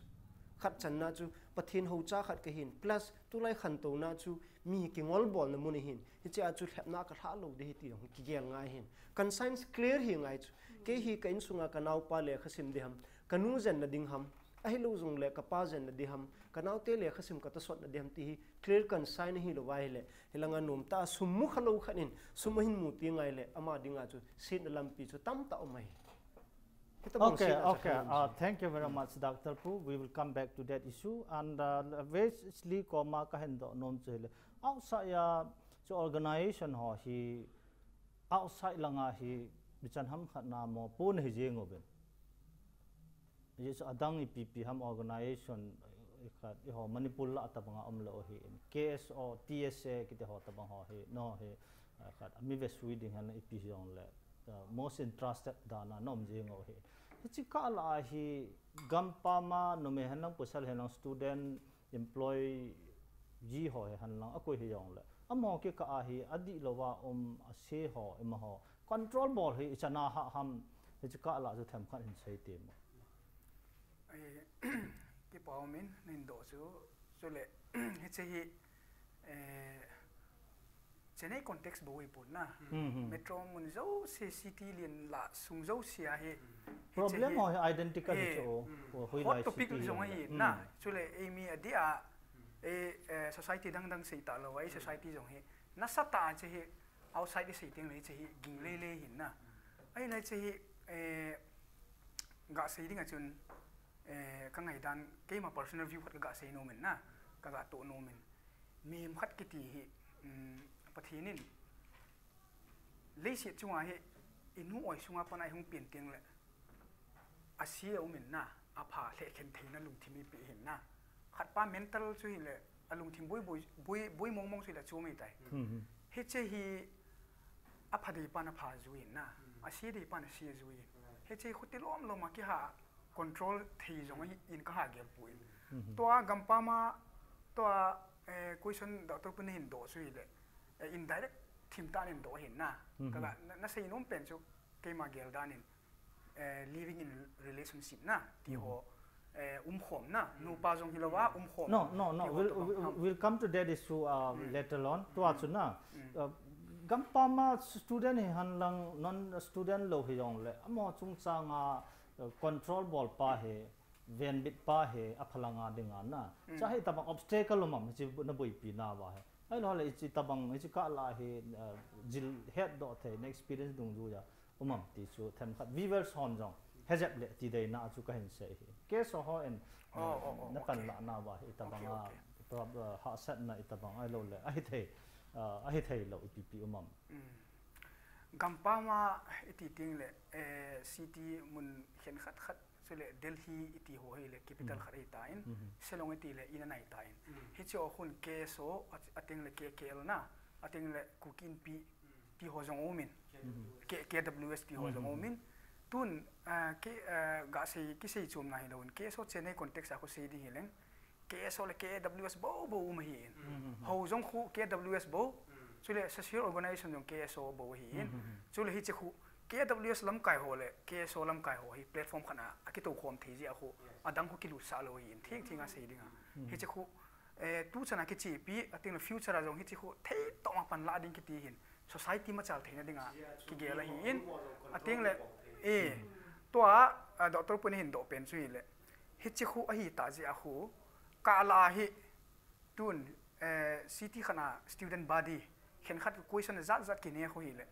Khat channa chu, Pathen houcha khat kahin, plus tulai khantouna chu, mi kingol bolna mun ahin, hichea chu lhepna kalhah lou ding ahi ti jong kigel ngai ahin. Conscience clear hi ngai chu. Kei hi ka insunga ka naopa lekha sim ding ham, ka nu jenna ding ham, ahilou jongle ka pa jenna ding ham, ka naote lekha sim ka tosot na ding ham ti hi clear conscience ahilou va ahile, hilanga nomtah a sum mu khalou khat in, sum ahin mu teng ahile, ama dinga chu setna lampi chu tamtah um ahi. Hitabang Okay, setna okay. Khat in Uh, thank you very much, Doctor Pu. We will come back to that issue. And uh, Wesley koma kahin doh nom chu hile, outside a chu organization ho hi, outside langa hi, bichan ham khat na mopo nahi jeng uvin. Yes, adang ipi pi ham organization, eh, khat, eiho Manipur lah a tabanga umlou ahin. K S O, T S A, kiti ho tabang ho hi, no hi, eh, khat, ami vesui ding hen ipi jongle, uh, most interested dan a na um jeng u ahi. Hichi kah lah a hi, gampam a, numei hen lang, pasal hen lang, student, employee ho hi hen lang, akoi hijongle. Amaho kikah a hi, adih louva um, ase ho, ima ho. Control bol hi, ichan a hah ham, hichi kah lah chu themkhat hin sei temo. Eh, kipa umin, nahin doh chu, chule, hiche hi, eh, Chennai context bou hi pon na. Hmm, hmm. Metro mun jouse, city len lah sung jouse a hi, hi Problem che hi ho hi identical hi eh, chu. Ho, hoi hot lai topic city jong hi ahi le. Na. Hmm. Chule eimi adia, eh, eh, society dang dang sei talou, ei society jong hi. Nasatah a che hi outside i sei teng le che hi ging lele hin na. Ahi le che hi, eh, ga sei ding a chun, eh, ka ngaidan, keima personal view khat ka ga sei nom in na. Ka ga toh nom in. Mihem khat kiti hi, um, Pathen in leiset chunga hi i nu oi sunga pat a i hung pen teng le, ase a um in na, apha lheh khen theina lungthim i pe hin na. Khat pa mental chu hi le, a lungthim boi boi, boi, boi mong mong chu hi le chu mai tai. Hmm, hmm. Hiche hi apha dei pan apha jui in na, ase dei pan ase jui in. Hiche hi khuti lom lom a kiha control thei jong ahi in ka ha gel poi. Mhm. Tua gampam a, tua, eh, question doctor pu na hin doh chu hi le, eh, indirect thim tah in doh hin na. Mhm. Ka ga, na, na sei nom pen chu keima gel dan in, eh, living in relationship na, ti ho, Mhm. eh, umkhom na, nupa jong hilou a, umkhom. No, no, no. Ti ho We'll, tobang we'll, ham. We'll come to that issue, uh, Mm. later on. Tua Mm. chu na, Mm. uh, gampam a student hi hen lang, non student lou hi jong le, amaho chungchang a, uh, control bol pa hi, venbit pa hi, aphalang a ding a na. Mm. Cha hi tabang obstacle um am, hiche na boipi nauva hi. Ahilou le, hiche tabang, hiche kah lah hi, uh, jil het doh thei, na experience dungjuia um am ti chu themkhat viewers hon jong he jep le ti deina chu ka hin sei hi. Case ho in, Oh, oh, oh, na pan okay. lah nauva hi Okay, tabang a, okay. prob-, uh, hahsatna i tabang ahilou le, ahi thei, uh, ahi thei lou ipi pi um am. Mm. Gampam a i ti teng le, eh, city mun khen khat khat, chule Delhi i ti ho hi le capital Mm. khat ahi tan, Mhm. Shillong i ti le in anai tan. Mm. Hiche ho khun K S O, a, a teng le K K L na, a teng le Kuki Inpi, ti ho jong um in. Mhm. K-, K W S ti ho jong um in. Tun, ah, K-, ah, ga sei, kisei chom na hilou in. K S O Chennai context a khu sei ding hi leng. K S O le K W S bou bou um ahi in. Mhm. Ho jong khu K W S bou. Mm. Chule social organization jong K S O bou ahi in. Mhm. Chule hiche khu K W S lamkai ho le K S O lamkai ho hi platform khat a, a kitou khom thei jeh a khu. Yes. Adang khu kilutsah lou ahi in. Thing thing a sei ding a. Mhm. Hiche khu eh, tu chan a kichepi, a teng le future a jong hiche khu thei tah ma pan lah ding kiti hin, society machal theina ding a kigel ahi in, a teng le, eh, tua, a, doctor pu na hin doh pen chu hi le, hiche khu ahi tah jeh a khu, ka lah a hi, tun, eh, city khat a student body, khen khat question jat jat kine khu hi le,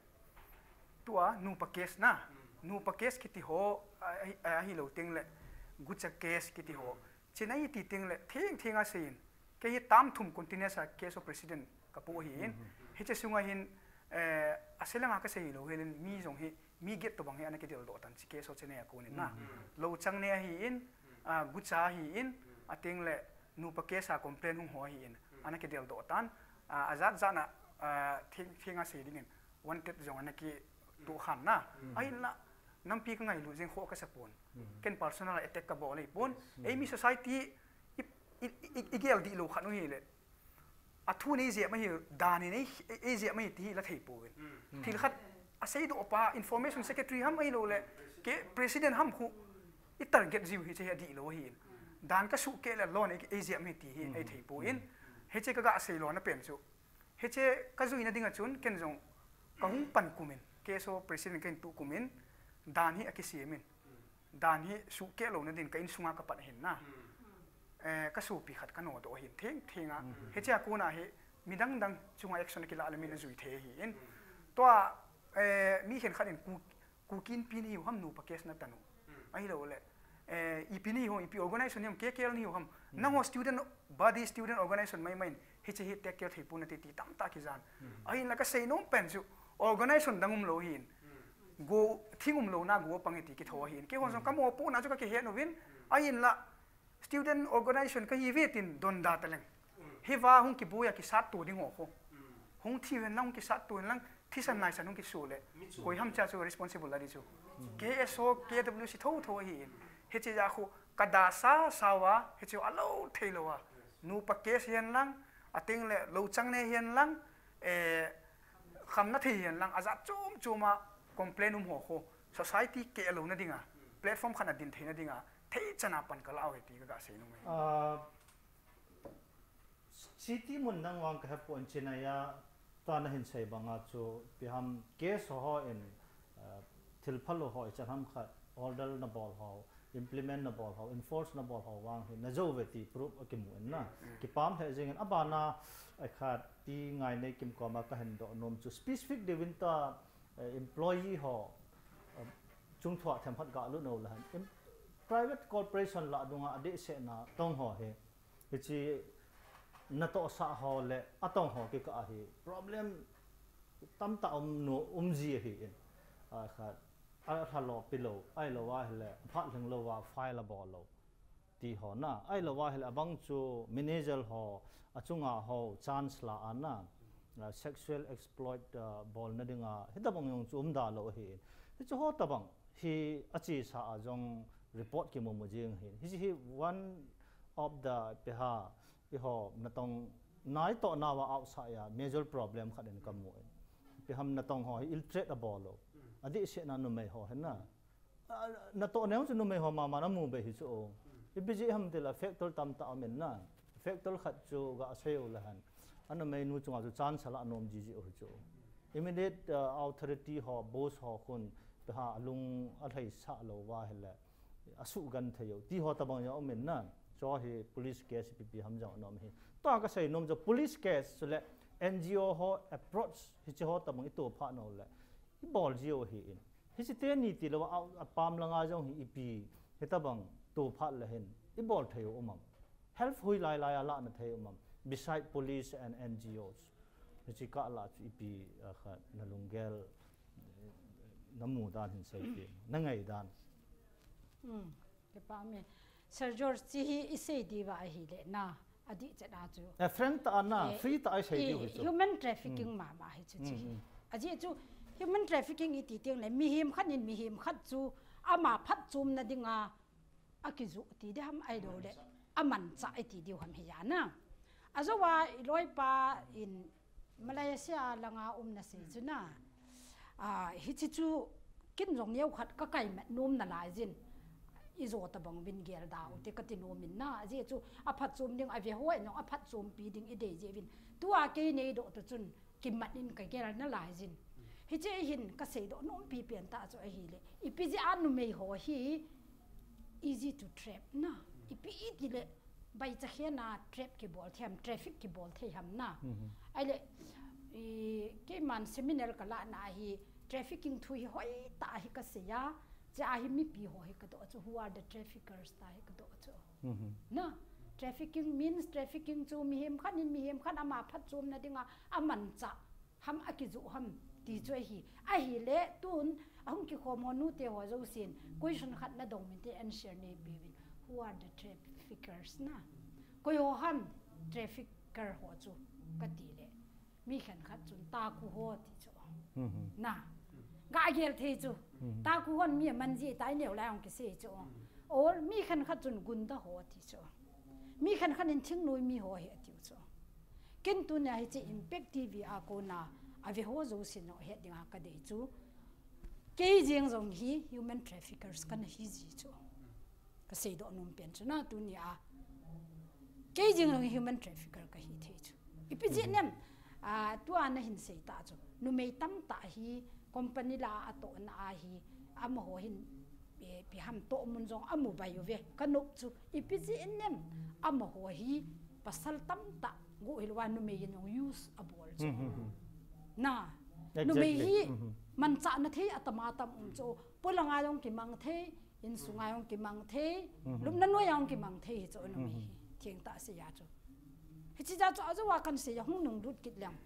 tua, nupa case na, nupa case kiti ho, a, a, ahilou teng le, gucha case kiti ho, Chennai i ti teng le, theng theng a sei in. Kei hi term thum continuous a K S O president ka pu ahi in. Mhm. Hiche sunga hin, eh, a se langa ka sei lou hel in mi jong hi, mi get tobang hi ana kidel doh tan chi K S O Chennai a kon in na. Mhm. Louchang ne ahi in, ah, gucha ahi in, a teng le nupa case a complain hung ho ahi in, ana kidel doh tan, ah, a jat jat na, ah, theng theng a sei ding in, wanted jong ana kitoh khan na. Mhm. Ahin la, nampi ka ngailu jeng kho ka sa pon. Mhm. Ken personal attack ka bol ahi pon. Mhm. Eimi society i, i, i, i, i gel dih lou khat u hi le. A thu nei jep ma hi dan in ei, ei, ei jep ma hi ti hi la thei pon. Mhm. Thil khat a sei doh pa information secretary ham ahilou le. Ke president ham khu i target jiu hi che hi a dih lou ahi in. Dan ka suh keh le lon ei, ei jep ma hi ti hi ei thei pon. Mhm. Hiche ka ga sei lona pen chu. Hiche ka juina ding a chun, ken jong ka hung pan kum in, K S O president ka hin tuh kum in, dan hi a kisem in. Dan hi suh keh louna din ka insunga ka pat hin na. Eh, ka sopi khat ka nodoh hin theng theng a. Mhm. Hiche a kon a hi, midang dang chunga action a kilah le min a jui thei ahi in. Tua, eh, mi khen khat in ku, Kuki Inpi nahiu ham nupa case na tan u. Ahilou le, eh, ipi nahiu ham, ipi organization nahiu ham, K K L nahiu ham. Nangho student body, student organization mai mai in, hiche hi take care thei pon nate ti tamtah kijan. Ahin la ka sei nom pen chu, organization dang um lou hin. Go, thing um lou na go pang e ti kitho ahin. Keihon jong ka mopohna chu ka kihet uvin. Ahin la, Student organization ka hi ve tin don da ta leng. Hiva hung kiboi a kisat to ding ho kho. Hung thi ven lang hung kisat to in lang thisan naisan hung kisu le. Koi ham cha chu responsible a di chu. K S O, K W C tho tho ahi in. Hiche ja khu ka da sa sa uva, hiche a lo thei lou a. Nupa case hihen lang, a teng le lo chang ne hihen lang, eh, khamna thei hihen lang, a jat chom chom a complain um ho kho. Society keh louna dinga, platform khat a din theina dinga, thei chan a pan ka la u ahi ti ka ga sei nung e. Ah, city mun dang vang ka hepon Chennai a, Tua nahin sei banga chu ipi ham case ho in, uh, thil phalou ho ichan ham khat order nabol ho, implement nabol ho, enforce nabol ho vang hi najou uve ti proof akimu in na. Kipah lheh jeng in abana, eh, khat ti Ngaineikim koma kahin doh nom chu specific diuvin ta, eh, employee ho, eh, chungthua themkhat galut nou lehen. Em, private corporation lah dunga adehsetna tong ho hi. Hichi natohsah ho le atong ho kikah a hi problem tamtah um nu, um ji ahi in. A khat, alha lou pi lou, ahilou ahile, phat lhing lou a file abol lou. Ti ho na, ahilou ahile, abang chu manager ho, achunga ho, chance la a na, uh, sexual exploit, uh, bolna dinga, hitabang jong chu umda lou ahi in. Hichu ho tabang hi achesa a jong report kimu mu jing ahi. Hichi hi one of the ipi ham, eiho natong natohna uva outside a major problem khat in kamu in. Ipi ham natong ho hi ill treat abol lou. Adehsetna numei ho hi na. Ah, natoh neo chu numei ho mama namu be hi chu. Ipi jeh ham tile factor tamtah um in na. Factor khat chu gasei u lehen. Anumei nu chunga chu chance alah nom jiji u hi chu. Immediate, uh, authority ho, boss ho khun, ipi ham alung alhaisah lou uva ahile, asugenthei u. Ti ho tabang jong um in na. Chu hi police case ipi ipi ham jong anom hi. Tua kasei nom chu police case chule N G O ho approach hichi ho tabang itoh phat nau le. Ibol ji u ahi in. Hichi teni tilou a, apam langa jong hi ipi, hitabang toh phat le hin. Ibol thei u um am. Help hui lai lai a lahna thei um am. Beside police and N G Os. Hichi kah lah chu ipi, ah, khat nalunggel, eh, namu dan hin sei pi. Nangai dan. Hmm. Kipah me. Sir George, hichi hi isei diu va ahile na. Adehchet a chu. Eh, frank tah a na, eh, free tah a isei diu hi chu. Human trafficking mama hi chu hichi hi. Ajeh chu human trafficking iti teng le mihem khat in mihem khat chu ama phatchomna dinga akijoh ti ding ham ahilou le amanchah iti diu ham hi a na. Ajou a iloipa in Malaysia langa umna sei chu na. Ah, hichi chu ken jong neokhat kakaimat nom nalai jin. Ijo tabang uvin gelda u te kati nom in na. Ajeh chu aphatchom ding, aveho in jong aphatchompi ding idei jeh uvin. Tua kei neidoh toh chun kimat in kagel nalai jin. Hiche hin kaseidoh nom pipen tah chu ahile. Ipi jeh a numei ho hi easy to trap na. Ipi itile Baicha khen a trap kibol thei ham, traffic kibol thei ham na. Ahile, i, keiman seminar kalahna hi trafficking thu hi hoitah hi kasei a, chea hi mipi ho hi kadoh chu, who are the traffickers tia hi kadoh chu. Na, trafficking means trafficking chu mihem khat in mihem khat ama phatchomna dinga amanchah ham akijoh ham ti chu ahi. Ahile tun ahung kikhom ho nute ho jousen question khat nadong minte answer neipeuvin. Who are the traffickers na? Koi ho ham trafficker ho chu kati le. Mi khenkhat chun taku ho ti chu. Na. Gagel thei chu. Taku hon mi aman ji tai neo lai hung kisei chu. Or mi khenkhat chun gunda ho ti chu. Mi khenkhat in thingnoi mi ho hi atiu chu. Ken tunia hiche Impact T V a kona aveho jousen jong het dinga kadei chu. Kei jeng jong hi human traffickers kana hi ji chu. Kaseidoh nom pen chu na tunia. Kei jeng jong hi human trafficker kahi thei chu. Ipi jeh nem, ah, tua nahin sei tah chu. Numei tamtah hi company la atohna ahi. Amaho hin, eh, ipi ham tohmun jong amu bai uve. Kanop chu. Ipi jeh nem amaho hi pasal tamtah go hilou a numei in jong use abol chu. Na, numei hi manchahna thei atam atam um chu. Polanga jong kimang thei, insunga jong kimang thei, lupna noiya jong kimang thei hi chu numei hi. Thengtah sei a chu. Hiche jeh chu ajou a kahin sei a hung nunglut kit leng.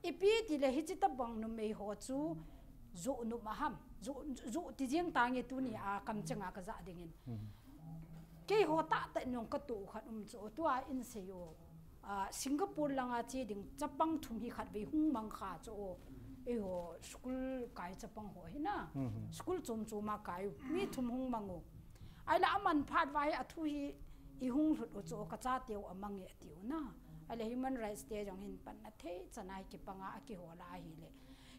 Ipi tile hiche tabang numei ho chu joh nom a ham. Joh, joh ti jeng tange tunia kamchenga kajah dingin. Keiho tahtah in jong katoh khat um chu tua in sei u. Ah, Singapore langa che ding chapang thum hi khatvei hung mang kha chu. Eiho school kai chapang ho hi na. School chom chom a kai u. Mi thum hung mang u. Ahile aman phat uva hi athu hi ihung lhut u chu kachateu amang e atiu na. Ahile human rights te jong hin panna thei chana hi kipanga akihol a ahile.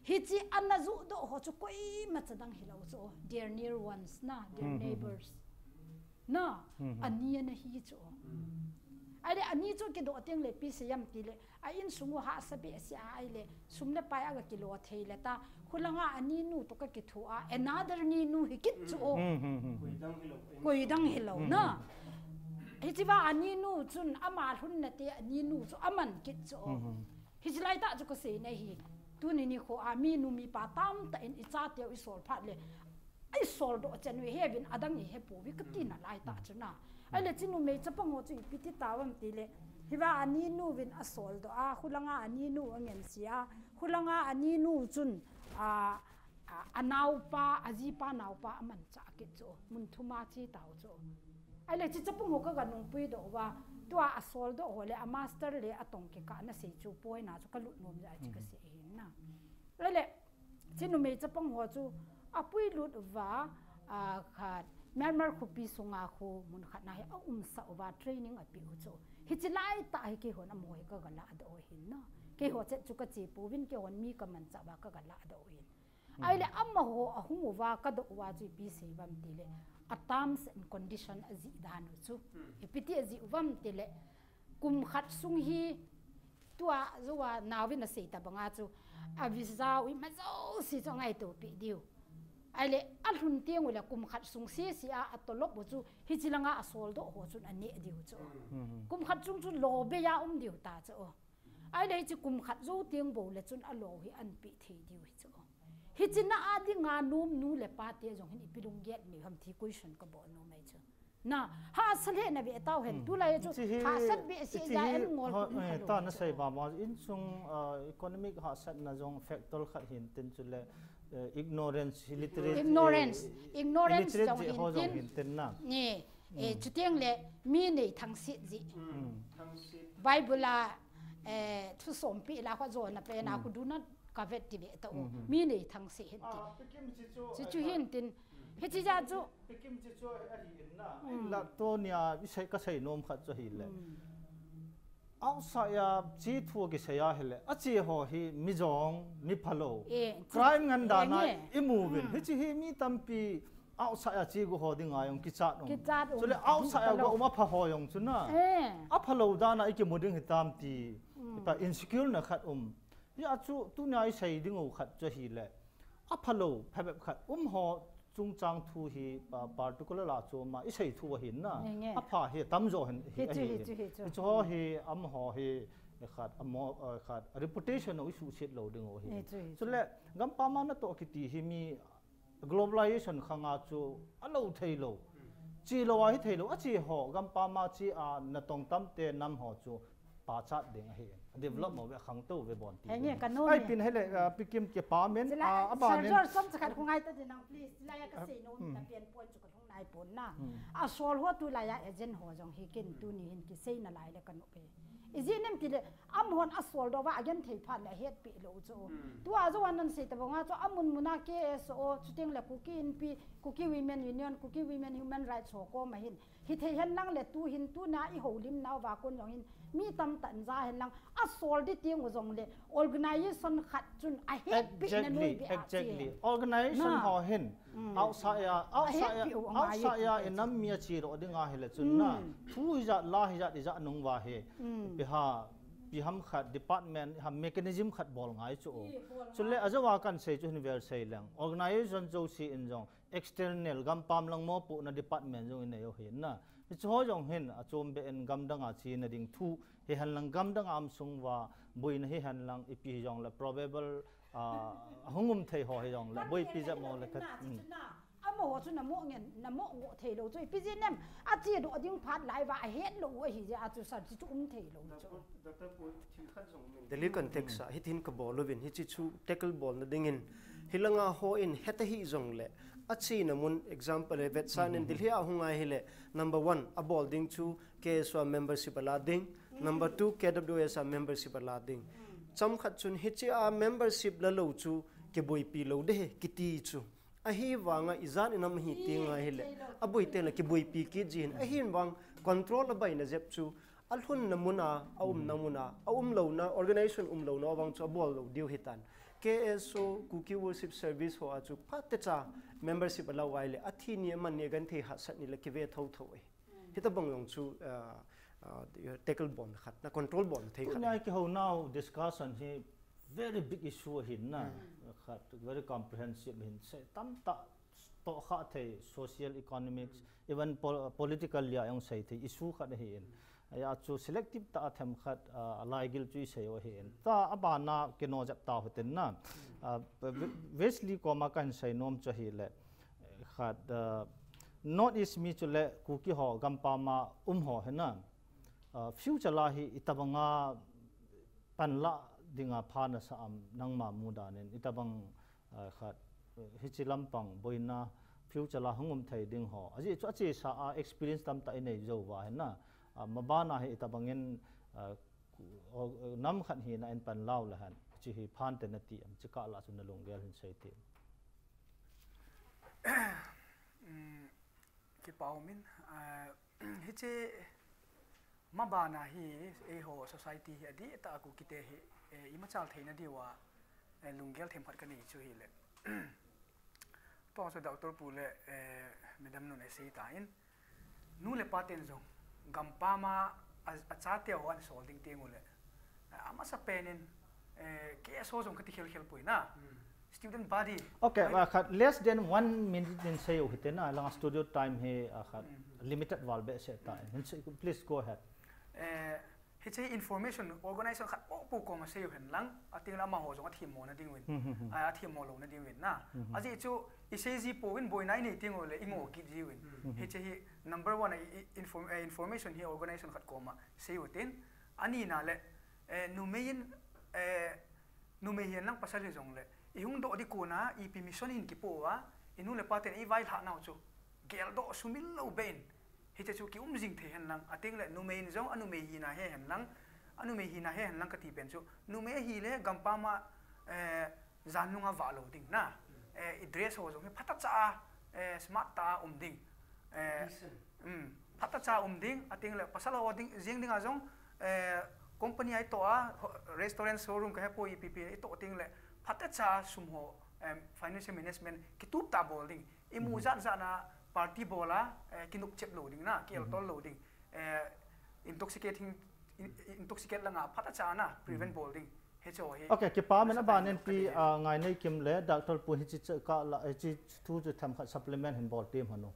Hiche ana johdoh ho chu koima cha dang hilou chu. Their near ones na, their neighbors. Na, ani ana hi chu. Ahile ani chu kidoh teng le ipi sei ham tile, a insung u hahsa behseh a, ahile sum le pai a ga kilo thei le ta, khulanga ani nu toh ka kithu a, another ni nu hi kit chu o. Koidang hilou na. Hichea ani nu chun ama lhunna te ani nu chu aman kit chu o. Hichi lai tah chu ka seina hi, tuni nikho a mi nu mi pa tamtah in i chateu i sol phat le, i soldoh chan u i he uvin adang i he pouve ka tina lai tah chu na. Ahile hiche numei chapang ho chu ipi ti tauvam tile, hiva ani nu vin a soldoh a, khulanga ani nu a ngensia, khulanga ani nu chun a, a, a naopa, a jipa naopa a manchah kit chu, mun thum a che tau chu. Ahile hiche chapang ho ka ga nungpui doh uva, tua a soldoh ho le a master le a tong kikah na sei chu poina chu ka lut nom jeh a hiche ka sei ahin na. Ahile hiche numei chapang ho chu a puilut uva, a, khat Myanmar khopi sunga khu mun khat na hi a umsah uva training a pe u chu. Hichi lai tah hi keihon amaho hi ka ga ladoh u ahin na. Keiho chet chu ka che pouvin keihon mi ka manchah uva ka ga ladoh u ahin. Ahile amaho a hung uva ka doh uva chu ipi sei uvam tile, a terms and condition a jih dan u chu. Ipi ti a jih uvam tile, kum khat sung hi tua jou a naovin a sei tabanga chu, a visa u ima jouse chu a ngaito peh diu. Ahile a lhun teng u le kum khat sung sese a a tolop u chu hichi langa a soldoh ho chun a neh diu chu. Kum khat sung chu lo bei a um diu ta chu. Ahile hiche kum khat jou teng bou le chun a lo hi an peh thei diu hi chu. Hiche na a dinga nom nu le pa te jong hin ipi lunggel nei ham ti question ka bol nom ahi chu. Na, hahsa le na ve tau hen, tulai chu hiche hi, hahsat behseh hiche ja hi, en ngol ho, kum eh, khat ta lo na chu. Sei ba ma insung, ah, economic hahsatna jong factor khat hin tin chule, eh, ignorance, illiterate, ignorance, eh, ignorance illiterate jong je ho hin jong tin. Hin tin na. Ni, eh, chuteng le mi nei thangsit ji. Bible a, eh, thu sompi la kho jona pen a khu do not covet ti ve ta u. Mi nei thangsit hin tin. Chu chu hin tin. Hichi ja chu. Pekim chi chu ahi in na. La to nia, i sei, ka sei nom khat chu ahile. Outside a chi thu kisei ahile, a chi ho hi mi jong, mi phalou. Eh, crime ngan dan a i mu uvin. Hichi hi mi tampi outside a chi gu ho dinga jong kichat um. Kichat um. Chule outside a gu um a pha ho jong chu na. Eh. A phalou dan a i kimu ding hitam ti. Ipa insecure na khat um. Hia chu tunia i sei ding u khat chu ahile. A phalou, phabep khat um ho chungchang thu hi, pa-, particular a chu ama i sei thu ahin na. Nge, nge. A pha hi tamjo hin hi, hi chu, ahi hi hin. Chu, hi chu. Hi chu ho hi, amaho hi, khat, amo, eh, khat, reputation u i suhset lou ding u hi. Hi chu, hi chu. Chule, gampam a natoh kiti hi mi globalization khang a chu a lo thei lou. Chi lou a hi thei lou, a chi ho, gampam a chi a natong tam te nam ho chu pachat ding ahi. Develop mo ve khang to ve bon ti. Henge, ka nom e. Ai pin hele, ah, Pikim ke pa men, chila, ah, a ba Sir nen. George, som chakhat khu ngai ta din nang, please. Chila ya ka sei nom ta pen pon chu ka lhung nai pon na. A sol ho tulai a agent ho jong hi ken tuni hin kisei na lai le ka nom e. Ijeh inem tile, amahon a soldoh uva a genthei phat le a hetpi lou chu. Tua jou a nan sei ta banga chu amun mun a K S O, chuteng le Kuki Inpi, Kuki Women Union, Kuki Women Human Rights ho koma hin. Hithei hen lang le tu hin tuna i houlim nau va kon jong hin mi tamtah in ja hen lang a sol di teng u jong le organization khat chun a hetpi na noi be a chi. Exactly, exactly. Organization ho hin outside a, outside a, outside a i nam mi a chi lo ding ahile chun na. Thu hijat, la hijat, ijat nung va hi. Pi ha, pi ham khat department, ha mechanism khat bol ngai chu. Chule a jou a kan sei chu hin vel sei leng. Organization jouse in jong external, gampam lang mopohna department jong i nei u hin na. Hichu ho jong hin, achom be in gamdang a chena ding thu, hi hen lang gamdang a um sung uva, boina hi hen lang ipi hi jong le probable, ah, ahung um thei ho hi jong le, boipi jep mo le khat. Amaho chu na mo ngen, na mo ngo thei lou chu, ipi jeh inem, a che doh ding phat lai uva, a het lou u ahi jeh a chu sir, chu um thei lou chu. Delhi context a, hitin ka bol uvin, hichi chu tackle bolna dingin, hilanga ho in heta hi jong le, a chena mun example le vetsan in Delhi a hung a hile, number one, a bol ding chu K S O a membership a la ding, number two, K W S a membership a la ding. Chomkhat chun hichi a membership la lou chu kiboipi lou de he, kiti chu. Ahivanga ijat inam hi ti ngai hile, a boi te la kiboipi kit jin, ahin vang control a baina jep chu, a lhunna mun a, a umna mun a, a um louna, organization um louna, a vang chu a bol lou diu hitan. K S O, Kuki Worship Service ho a chu, phatecha membership a la uva ahile, a thi ni a man ni a genthei hahsat ni la kive thotho e. Hitabang jong chu, ah, uh, tackle bol khat na, control bol thei khat. Tunia kihou nau discussion hi very big issue ahin na, khat very comprehensive hin, se tamtah tohkhah thei, social, economics, even pol- political lia jong sei thei issue khat ahin. Ahi a chu selective tah a themkhat, uh, alaigil chu isei u ahin. Tua abana kino jep tau hitin na. Uh, Wesley koma kahin sei nom chu ahile, khat, uh, North East mi chule Kuki ho gampam a um ho hi na, uh, future la hi itobanga panla dinga pha nasa am, nangma mudan in itobang, uh, khat, uh, hiche lampang boina future la hung um thei ding ho, ajeh chu achesa a experience tamtah inei jou uva hi na, uh, mabana hi itobangin, uh, nam khat hina in panla u le hen, hiche hi phante nati am, hiche kah la chu nalunggel hin sei tin. Kipa umin, uh, hiche mabana hi eiho society hi adihtah a Kukite hi, eh, imachal theina diuva, eh, lunggel themkhat kanei chu hile, tua chu Doctor Pu le, eh, Madam nun asei tan, nu le paten jong gampam a, a, achateu ahin sol ding tengule, eh, amasapen in, eh, KSO jong kati khelkhel poi na. Student body. Okay, uh, khat less than one minute in sei u hite na, langa studio time hi, uh, khat limited val behseh ta in. Please go ahead. Eh, hiche information organization khat popo koma sei u hen lang, atengle amaho jong athemmo na ding uvin. Ah, athemmo louna ding uvin na. Ajeh chu isei ji pouvin boina inei tengule ingo kit ji uvin. Hiche hi number one, i, i, inform-, eh, information hi organization khat koma sei u tin. Anina le, eh, numei in, eh, numei hihen lang pasal hijongle, ihung doh ding kona, ipi mission in kipo uva, inu le paten eivailhah nau chu geldoh sumil lou behin, hiche chu kium jing thei hen lang, atengle numei in jong anumei hina he hen lang, anumei hina he hen lang kati pen chu, numei ahile gampam a, eh, jan nunga vah lou ding na, eh, i dress ho jong hi phatecha a, eh, smart tah a um ding, eh, phatecha a um ding, atengle pasal ho ding, jeng dinga jong, eh, company a itoh a, ho-, restaurant showroom kahepoi, ipi pi itoh tengle phatecha a sum ho, em, financial management kitup tah a bol ding, imu jat jat na party bol a, eh, kinopchep lou ding na, kieltol lou ding, eh, intoxicating, in-, intoxicate langa phatecha a na prevent bol ding. Hiche hi. Okay, kipa umin, abanin pi, ah, Ngaineikim le Doctor Pu hiche chu kah la, hiche thu chu themkhat supplement hin bol tem hon u.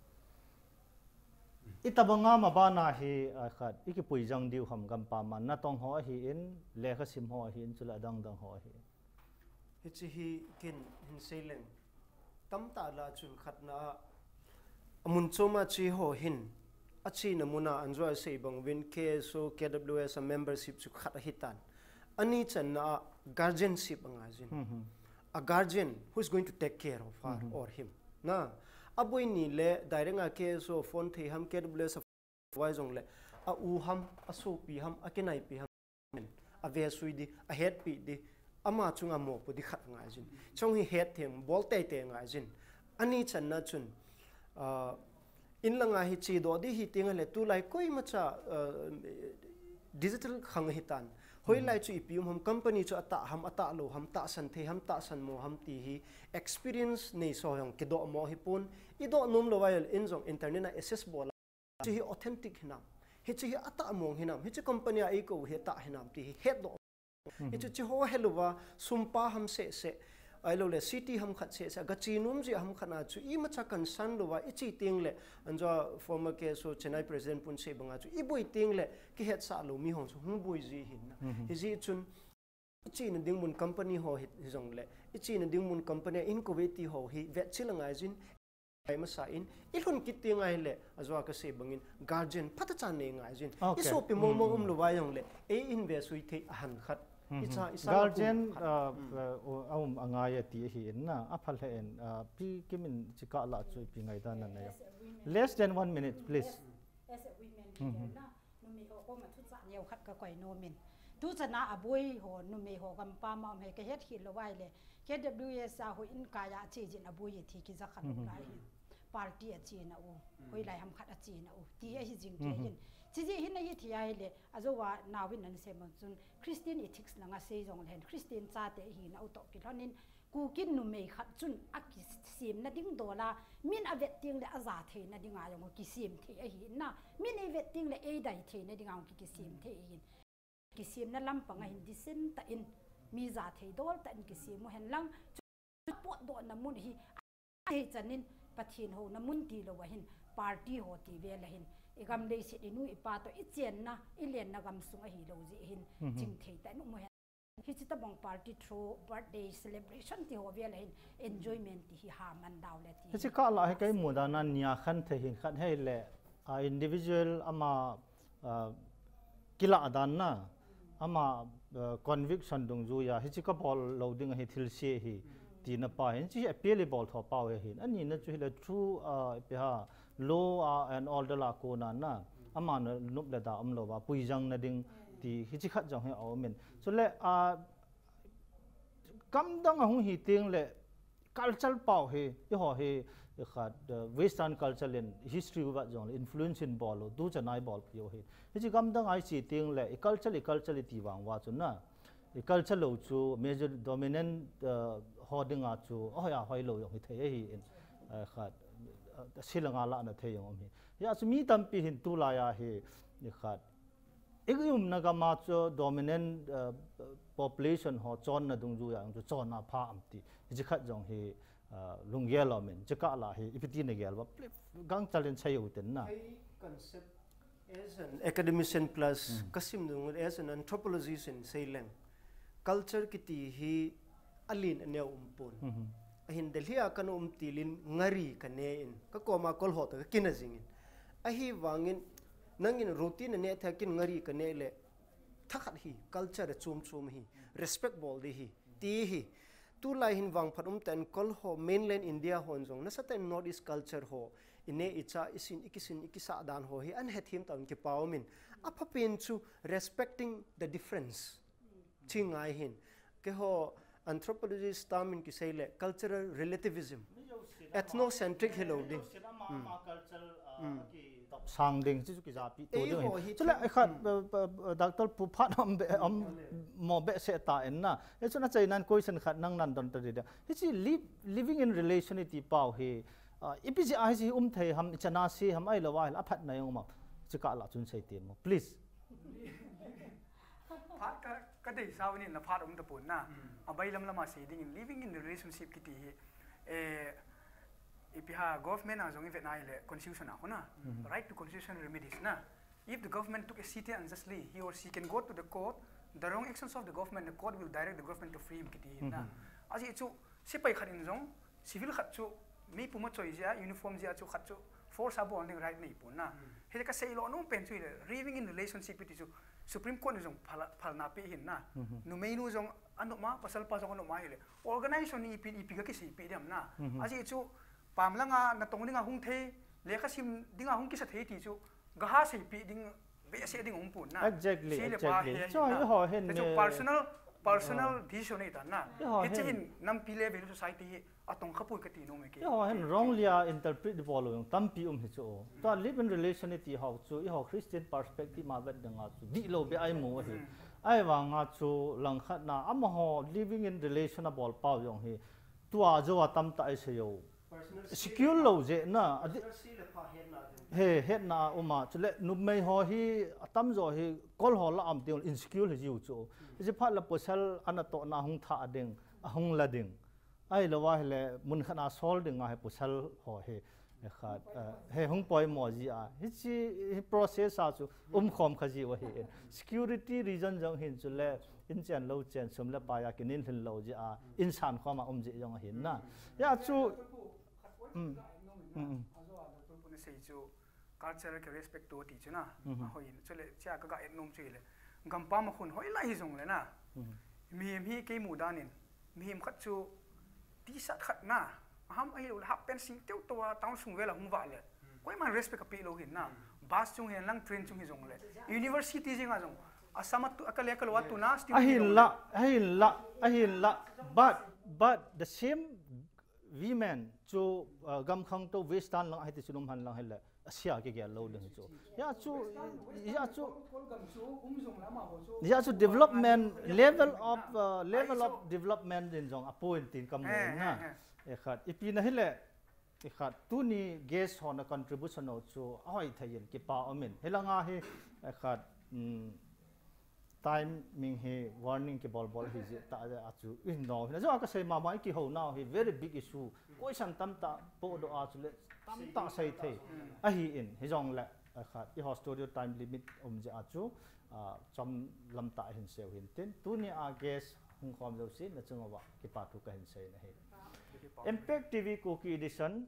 Itobanga mabana hi, ah, khat ikipui jang diu ham gampam a, natong ho ahin, lekhasim ho ahin, chule adang dang ho ahin. Hiche hi ken hin sei leng, tamtah lah a chun khatna a, amun chom a che ho hin, achena muna anjo asei bang uvin KSO, KWS a membership chu khat ahitan. Ani channa a guardianship angaijin. A guardian who is going to take care of her or him. Na, aboi ni le direct a KSO phone thei ham, KWS a phone thei jongle, a u ham, a sopi ham, a kinaipi ham, a vesui di, a hetpi di, ama chunga mopo di khat angaijin. Chong hi het them, bol teitei angaijin. Ani channa chun, ah, in langa hi chedoh di hi teng le tulai koimacha, ah, digital khang ahitan. Hoilai chu ipi um ham, company chu atah ham, atah lou ham, tahsan thei ham, tahsan mo ham ti hi experience nei so jong kidoh mo hipon, idoh nom lou ahile in jong internet a access bol a, hiche hi authentic hinam, hiche hi atah mong hinam, hiche company a eikou hi atah hinam ti hi hetdoh. Hichu, hiche ho helouva, sum pa ham seh seh, ahilouleh city ham khat seh seh, gache nom jeh ham khat na chu imacha concern louva iche teng le, anjo former KSO Chennai President pun sei banga chu iboi teng le kihetsah lou mi ho chu hung boi ji hin na. Hijeh chun, ichena ding mun company ho hi, hijongle, ichena ding mun company a inkouvin ti ho hi vetchil angaijin, ai masa in, ilhun kit teng ahile, ajo a kasei bangin, guardian phatecha nei angaijin. Okay. Isopi mong mong um louva jongle, ei in vesui thei ahan khat. Icha, icha guardian, uh, uh, aum angai ati ahin na, apha lheh in, uh, Pi Kim in hiche kah lah chu ipi ngaidan nanei am? Less than one minute, please. As a women leader na, numei ho koma thuchah neo khat kakoi nomin. Tuchan a aboi ho, numei ho gampam a um hi kahet khel lou ahile, KWS a houin kai a ache jin aboi hi thi kija kha lou lai hin. Party achena u, hoilai ham khat achena u, ti ahi jing kei hin. Chijeh hin ahi thi ahile, ajo a naovin ana sei bang chun Christian ethics langa sei jongle hen, Christian chate ahina u toh kilhonin, Kuki numei khat chun akisemna ding dola, min avet teng le aja theina dinga jong kisem thei ahi na, min eivet teng le eidai theina dinga jong ki, kisem thei ahin. Kisemna lampang ahin disen tah in, mi ja thei dol tah in kisem u hen lang, chu potdohna mun hi, ahi chanin Pathen houna mun tilou ahin, party ho ti vel ahin, igam leiset inu ipa toh ichenna, ilenna gamsung ahilou jeh hin, ching thei tah in um u hen. Hiche tabang party through birthday celebration ti ho vel ahin enjoyment ti hi ha man dau le ti. Hiche kah lah hi kei mu dan a nia khan thei hin khat hei le, a individual ama, a, kilah dan na, ama, a, conviction dungjuia hiche kabol lou ding ahi thilse hi, tina pa hin, hiche hi appeal ibol tho pau ahin. Anina chu hile through, a, ipi ham, law, a, and order a kona na, ama na nop le da umlou va, puijang na ding ti, hiche khat jong hi aumin. Chule, a, gamdang ahung hi teng le, culture pau hi, eiho hi, khat, uh, Western culture in history uva jong le influence in bol u, tu chanai bol piu hi. Hiche gamdang a iche teng le, i culture, i culture iti vang uva chu na. I culture lou chu major dominant, uh, ho dinga chu, ahoiya hoilou jong hi thei ahin, uh, khat, uh, silanga lahna thei jong um hi. Hia chu mi tampi hin tulai a hi, i khat, i umna gam a chu dominant, uh, population ho chonna dungjuia chu chonna pha am ti. Hiche khat jong hi, uh, lunggel aumin, hiche kah lah hi, ipi ti na gel uva, gangchal in sei u tin na. Kei concept as an academician plus kasim dung as an anthropologist in sei leng. Culture kiti hi alen aneo um pon. Ahin Delhi a kana um til in ngari kane in, kakoma kol ho toh kakina jing in. Ahivangin, nangin roti nane thei a ken ngari kane le, thakhat hi, culture a chom chom hi, respect bol ding hi, ti hi. Tulai hin vangphat um tah in kol ho, mainland India hon jong, nasatah in North East culture ho, ine icha, isin, ikisin, ikisah dan ho hi, ahin hethem tauvin kipa umin. Aphapen chu respecting the difference. Chi ngai hin. Keiho anthropologist term in kisei le cultural relativism. Ethnocentric hilou ding. Sang ding, chu chu kijapi to ding. Chule, eh, khat, eh, eh, eh, Doctor Pu Phat am be, am mo behseh ta in na. Eh, chun achainan question khat nang nan don ta ding. Hiche live, living in relation iti pau hi, ah, ipi jeh a hiche um thei ham, ichana se ham, ahilou va ahile aphatna jong um am. Hiche kah lah chun sei tin mo, please. Phat ka, ka deisah u nin la phat um tapon na. Abailam lama sei ding in living in the relationship kiti hi, eh, ipi ham government a jong ivet na ahile constitution a kona. Right to constitutional remedies na. If the government took a citizen unjustly, he or she can go to the court. The wrong actions of the government, the court will direct the government to free him kiti hi na. Ajeh chu sepai khat in jong, civil khat chu, meipum a choi jeh a, uniform jeh a chu khat chu force a bol ding right nei pon na. Hile kasei lou nom pen chu hile, living in relationship iti chu Supreme Court in jong phal, phalna pe hin na. Numeinu jong anop ma, pasalpa jong anop ma hile, organization in ipi, ipi ga kisei pe dem na. Ajeh chu pam langa natong dinga hung thei, lekha sim dinga hung kisa thei ti chu, gaha sei pe ding, behseh ding um pon na. Exactly, exactly. Chu eiho hin chu personal, personal decision nei tan na. Hiche hin nampi level society hi atong kha poi kati nom e kei. Eiho hin wrongly a interpret bol u jong tampi um hi chu. Tua live in relation iti ho chu, eiho Christian perspective ma vet dinga chu, dihlou beh a imu ahi. Ahivanga chu langkhat na, amaho living in relation a bol pau jong hi, tua jou a tamtah isei u. Secure lou jeh na, he, hetna a um a, chule numei ho hi, atamjo hi, kol ho lah a um teng le insecure hi jiu chu. Hiche phat le pasal anatohna hung thah ding, ahung la ding. Ahilou va ahile, mun khat a sol ding ahi pasal ho hi, eh, khat, eh, he hung poimo ji a. Hiche, hi process a chu, um khom kha jiu ahi. Security reason jong hin chule, in chen lou chen, sum le pai a kinin lhin lou jeh a, in san khom a um jeh jong ahin na. Hia chu, um, um, um. Culture ki respect to ti chu na. Ahoi in, chule, chia ka ga et nom chu hile. Gampam a khun hoilai hi jong le na. Mihem hi kei mu dan in, mihem khat chu T-shirt khat na, aham ahilou le half pant sing teu tou a town sung vel a hung vah le, koiman respect apeh lou hin na. Bus chung hen lang, train chung hi jong le, university jing a jong, Assam a tu, a kale kalou a tu na, student ahin la, ahin la, ahin la. But, but the same women chu, uh, gam khangtou Western lang ahi ti chu nom hen lang hile, asia kigel lou ding chu. Ya chu, ya chu, ya chu development, level of, uh, level of development in jong apoint tin kamu na. Ekhat, ipi na hile, ekhat, tuni guest hon a contribution ho chu ahoi thei in kipa umin. Hilanga hi, ekhat, um, timing hi warning kibol bol hi jeh tah a chu in no. Hina jo kasei mama i kihou nau hi very big issue. Question tamtah podoh a chule tamtah sei thei. Ahin, hijongle, ekhat, eiho studio time limit um jeh a chu, ah, chomlam tah hin seiu hintin. Tunia guest hung khom jouse nachung uva kipa thu kahin sei nahi. Impact T V Kuki Edition,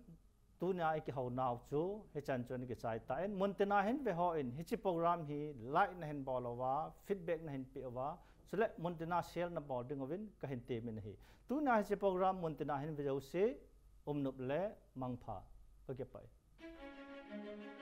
tunia i kihou nau chu, hichan chun kichai tan, muntina hin veho in, hiche program hi like nahin bol uva, feedback nahin pe uva, chule muntina share nabol ding uvin kahin temin ahi. Tunia hiche program muntina hin ve jouse, umnop le mangpha, kakipah e.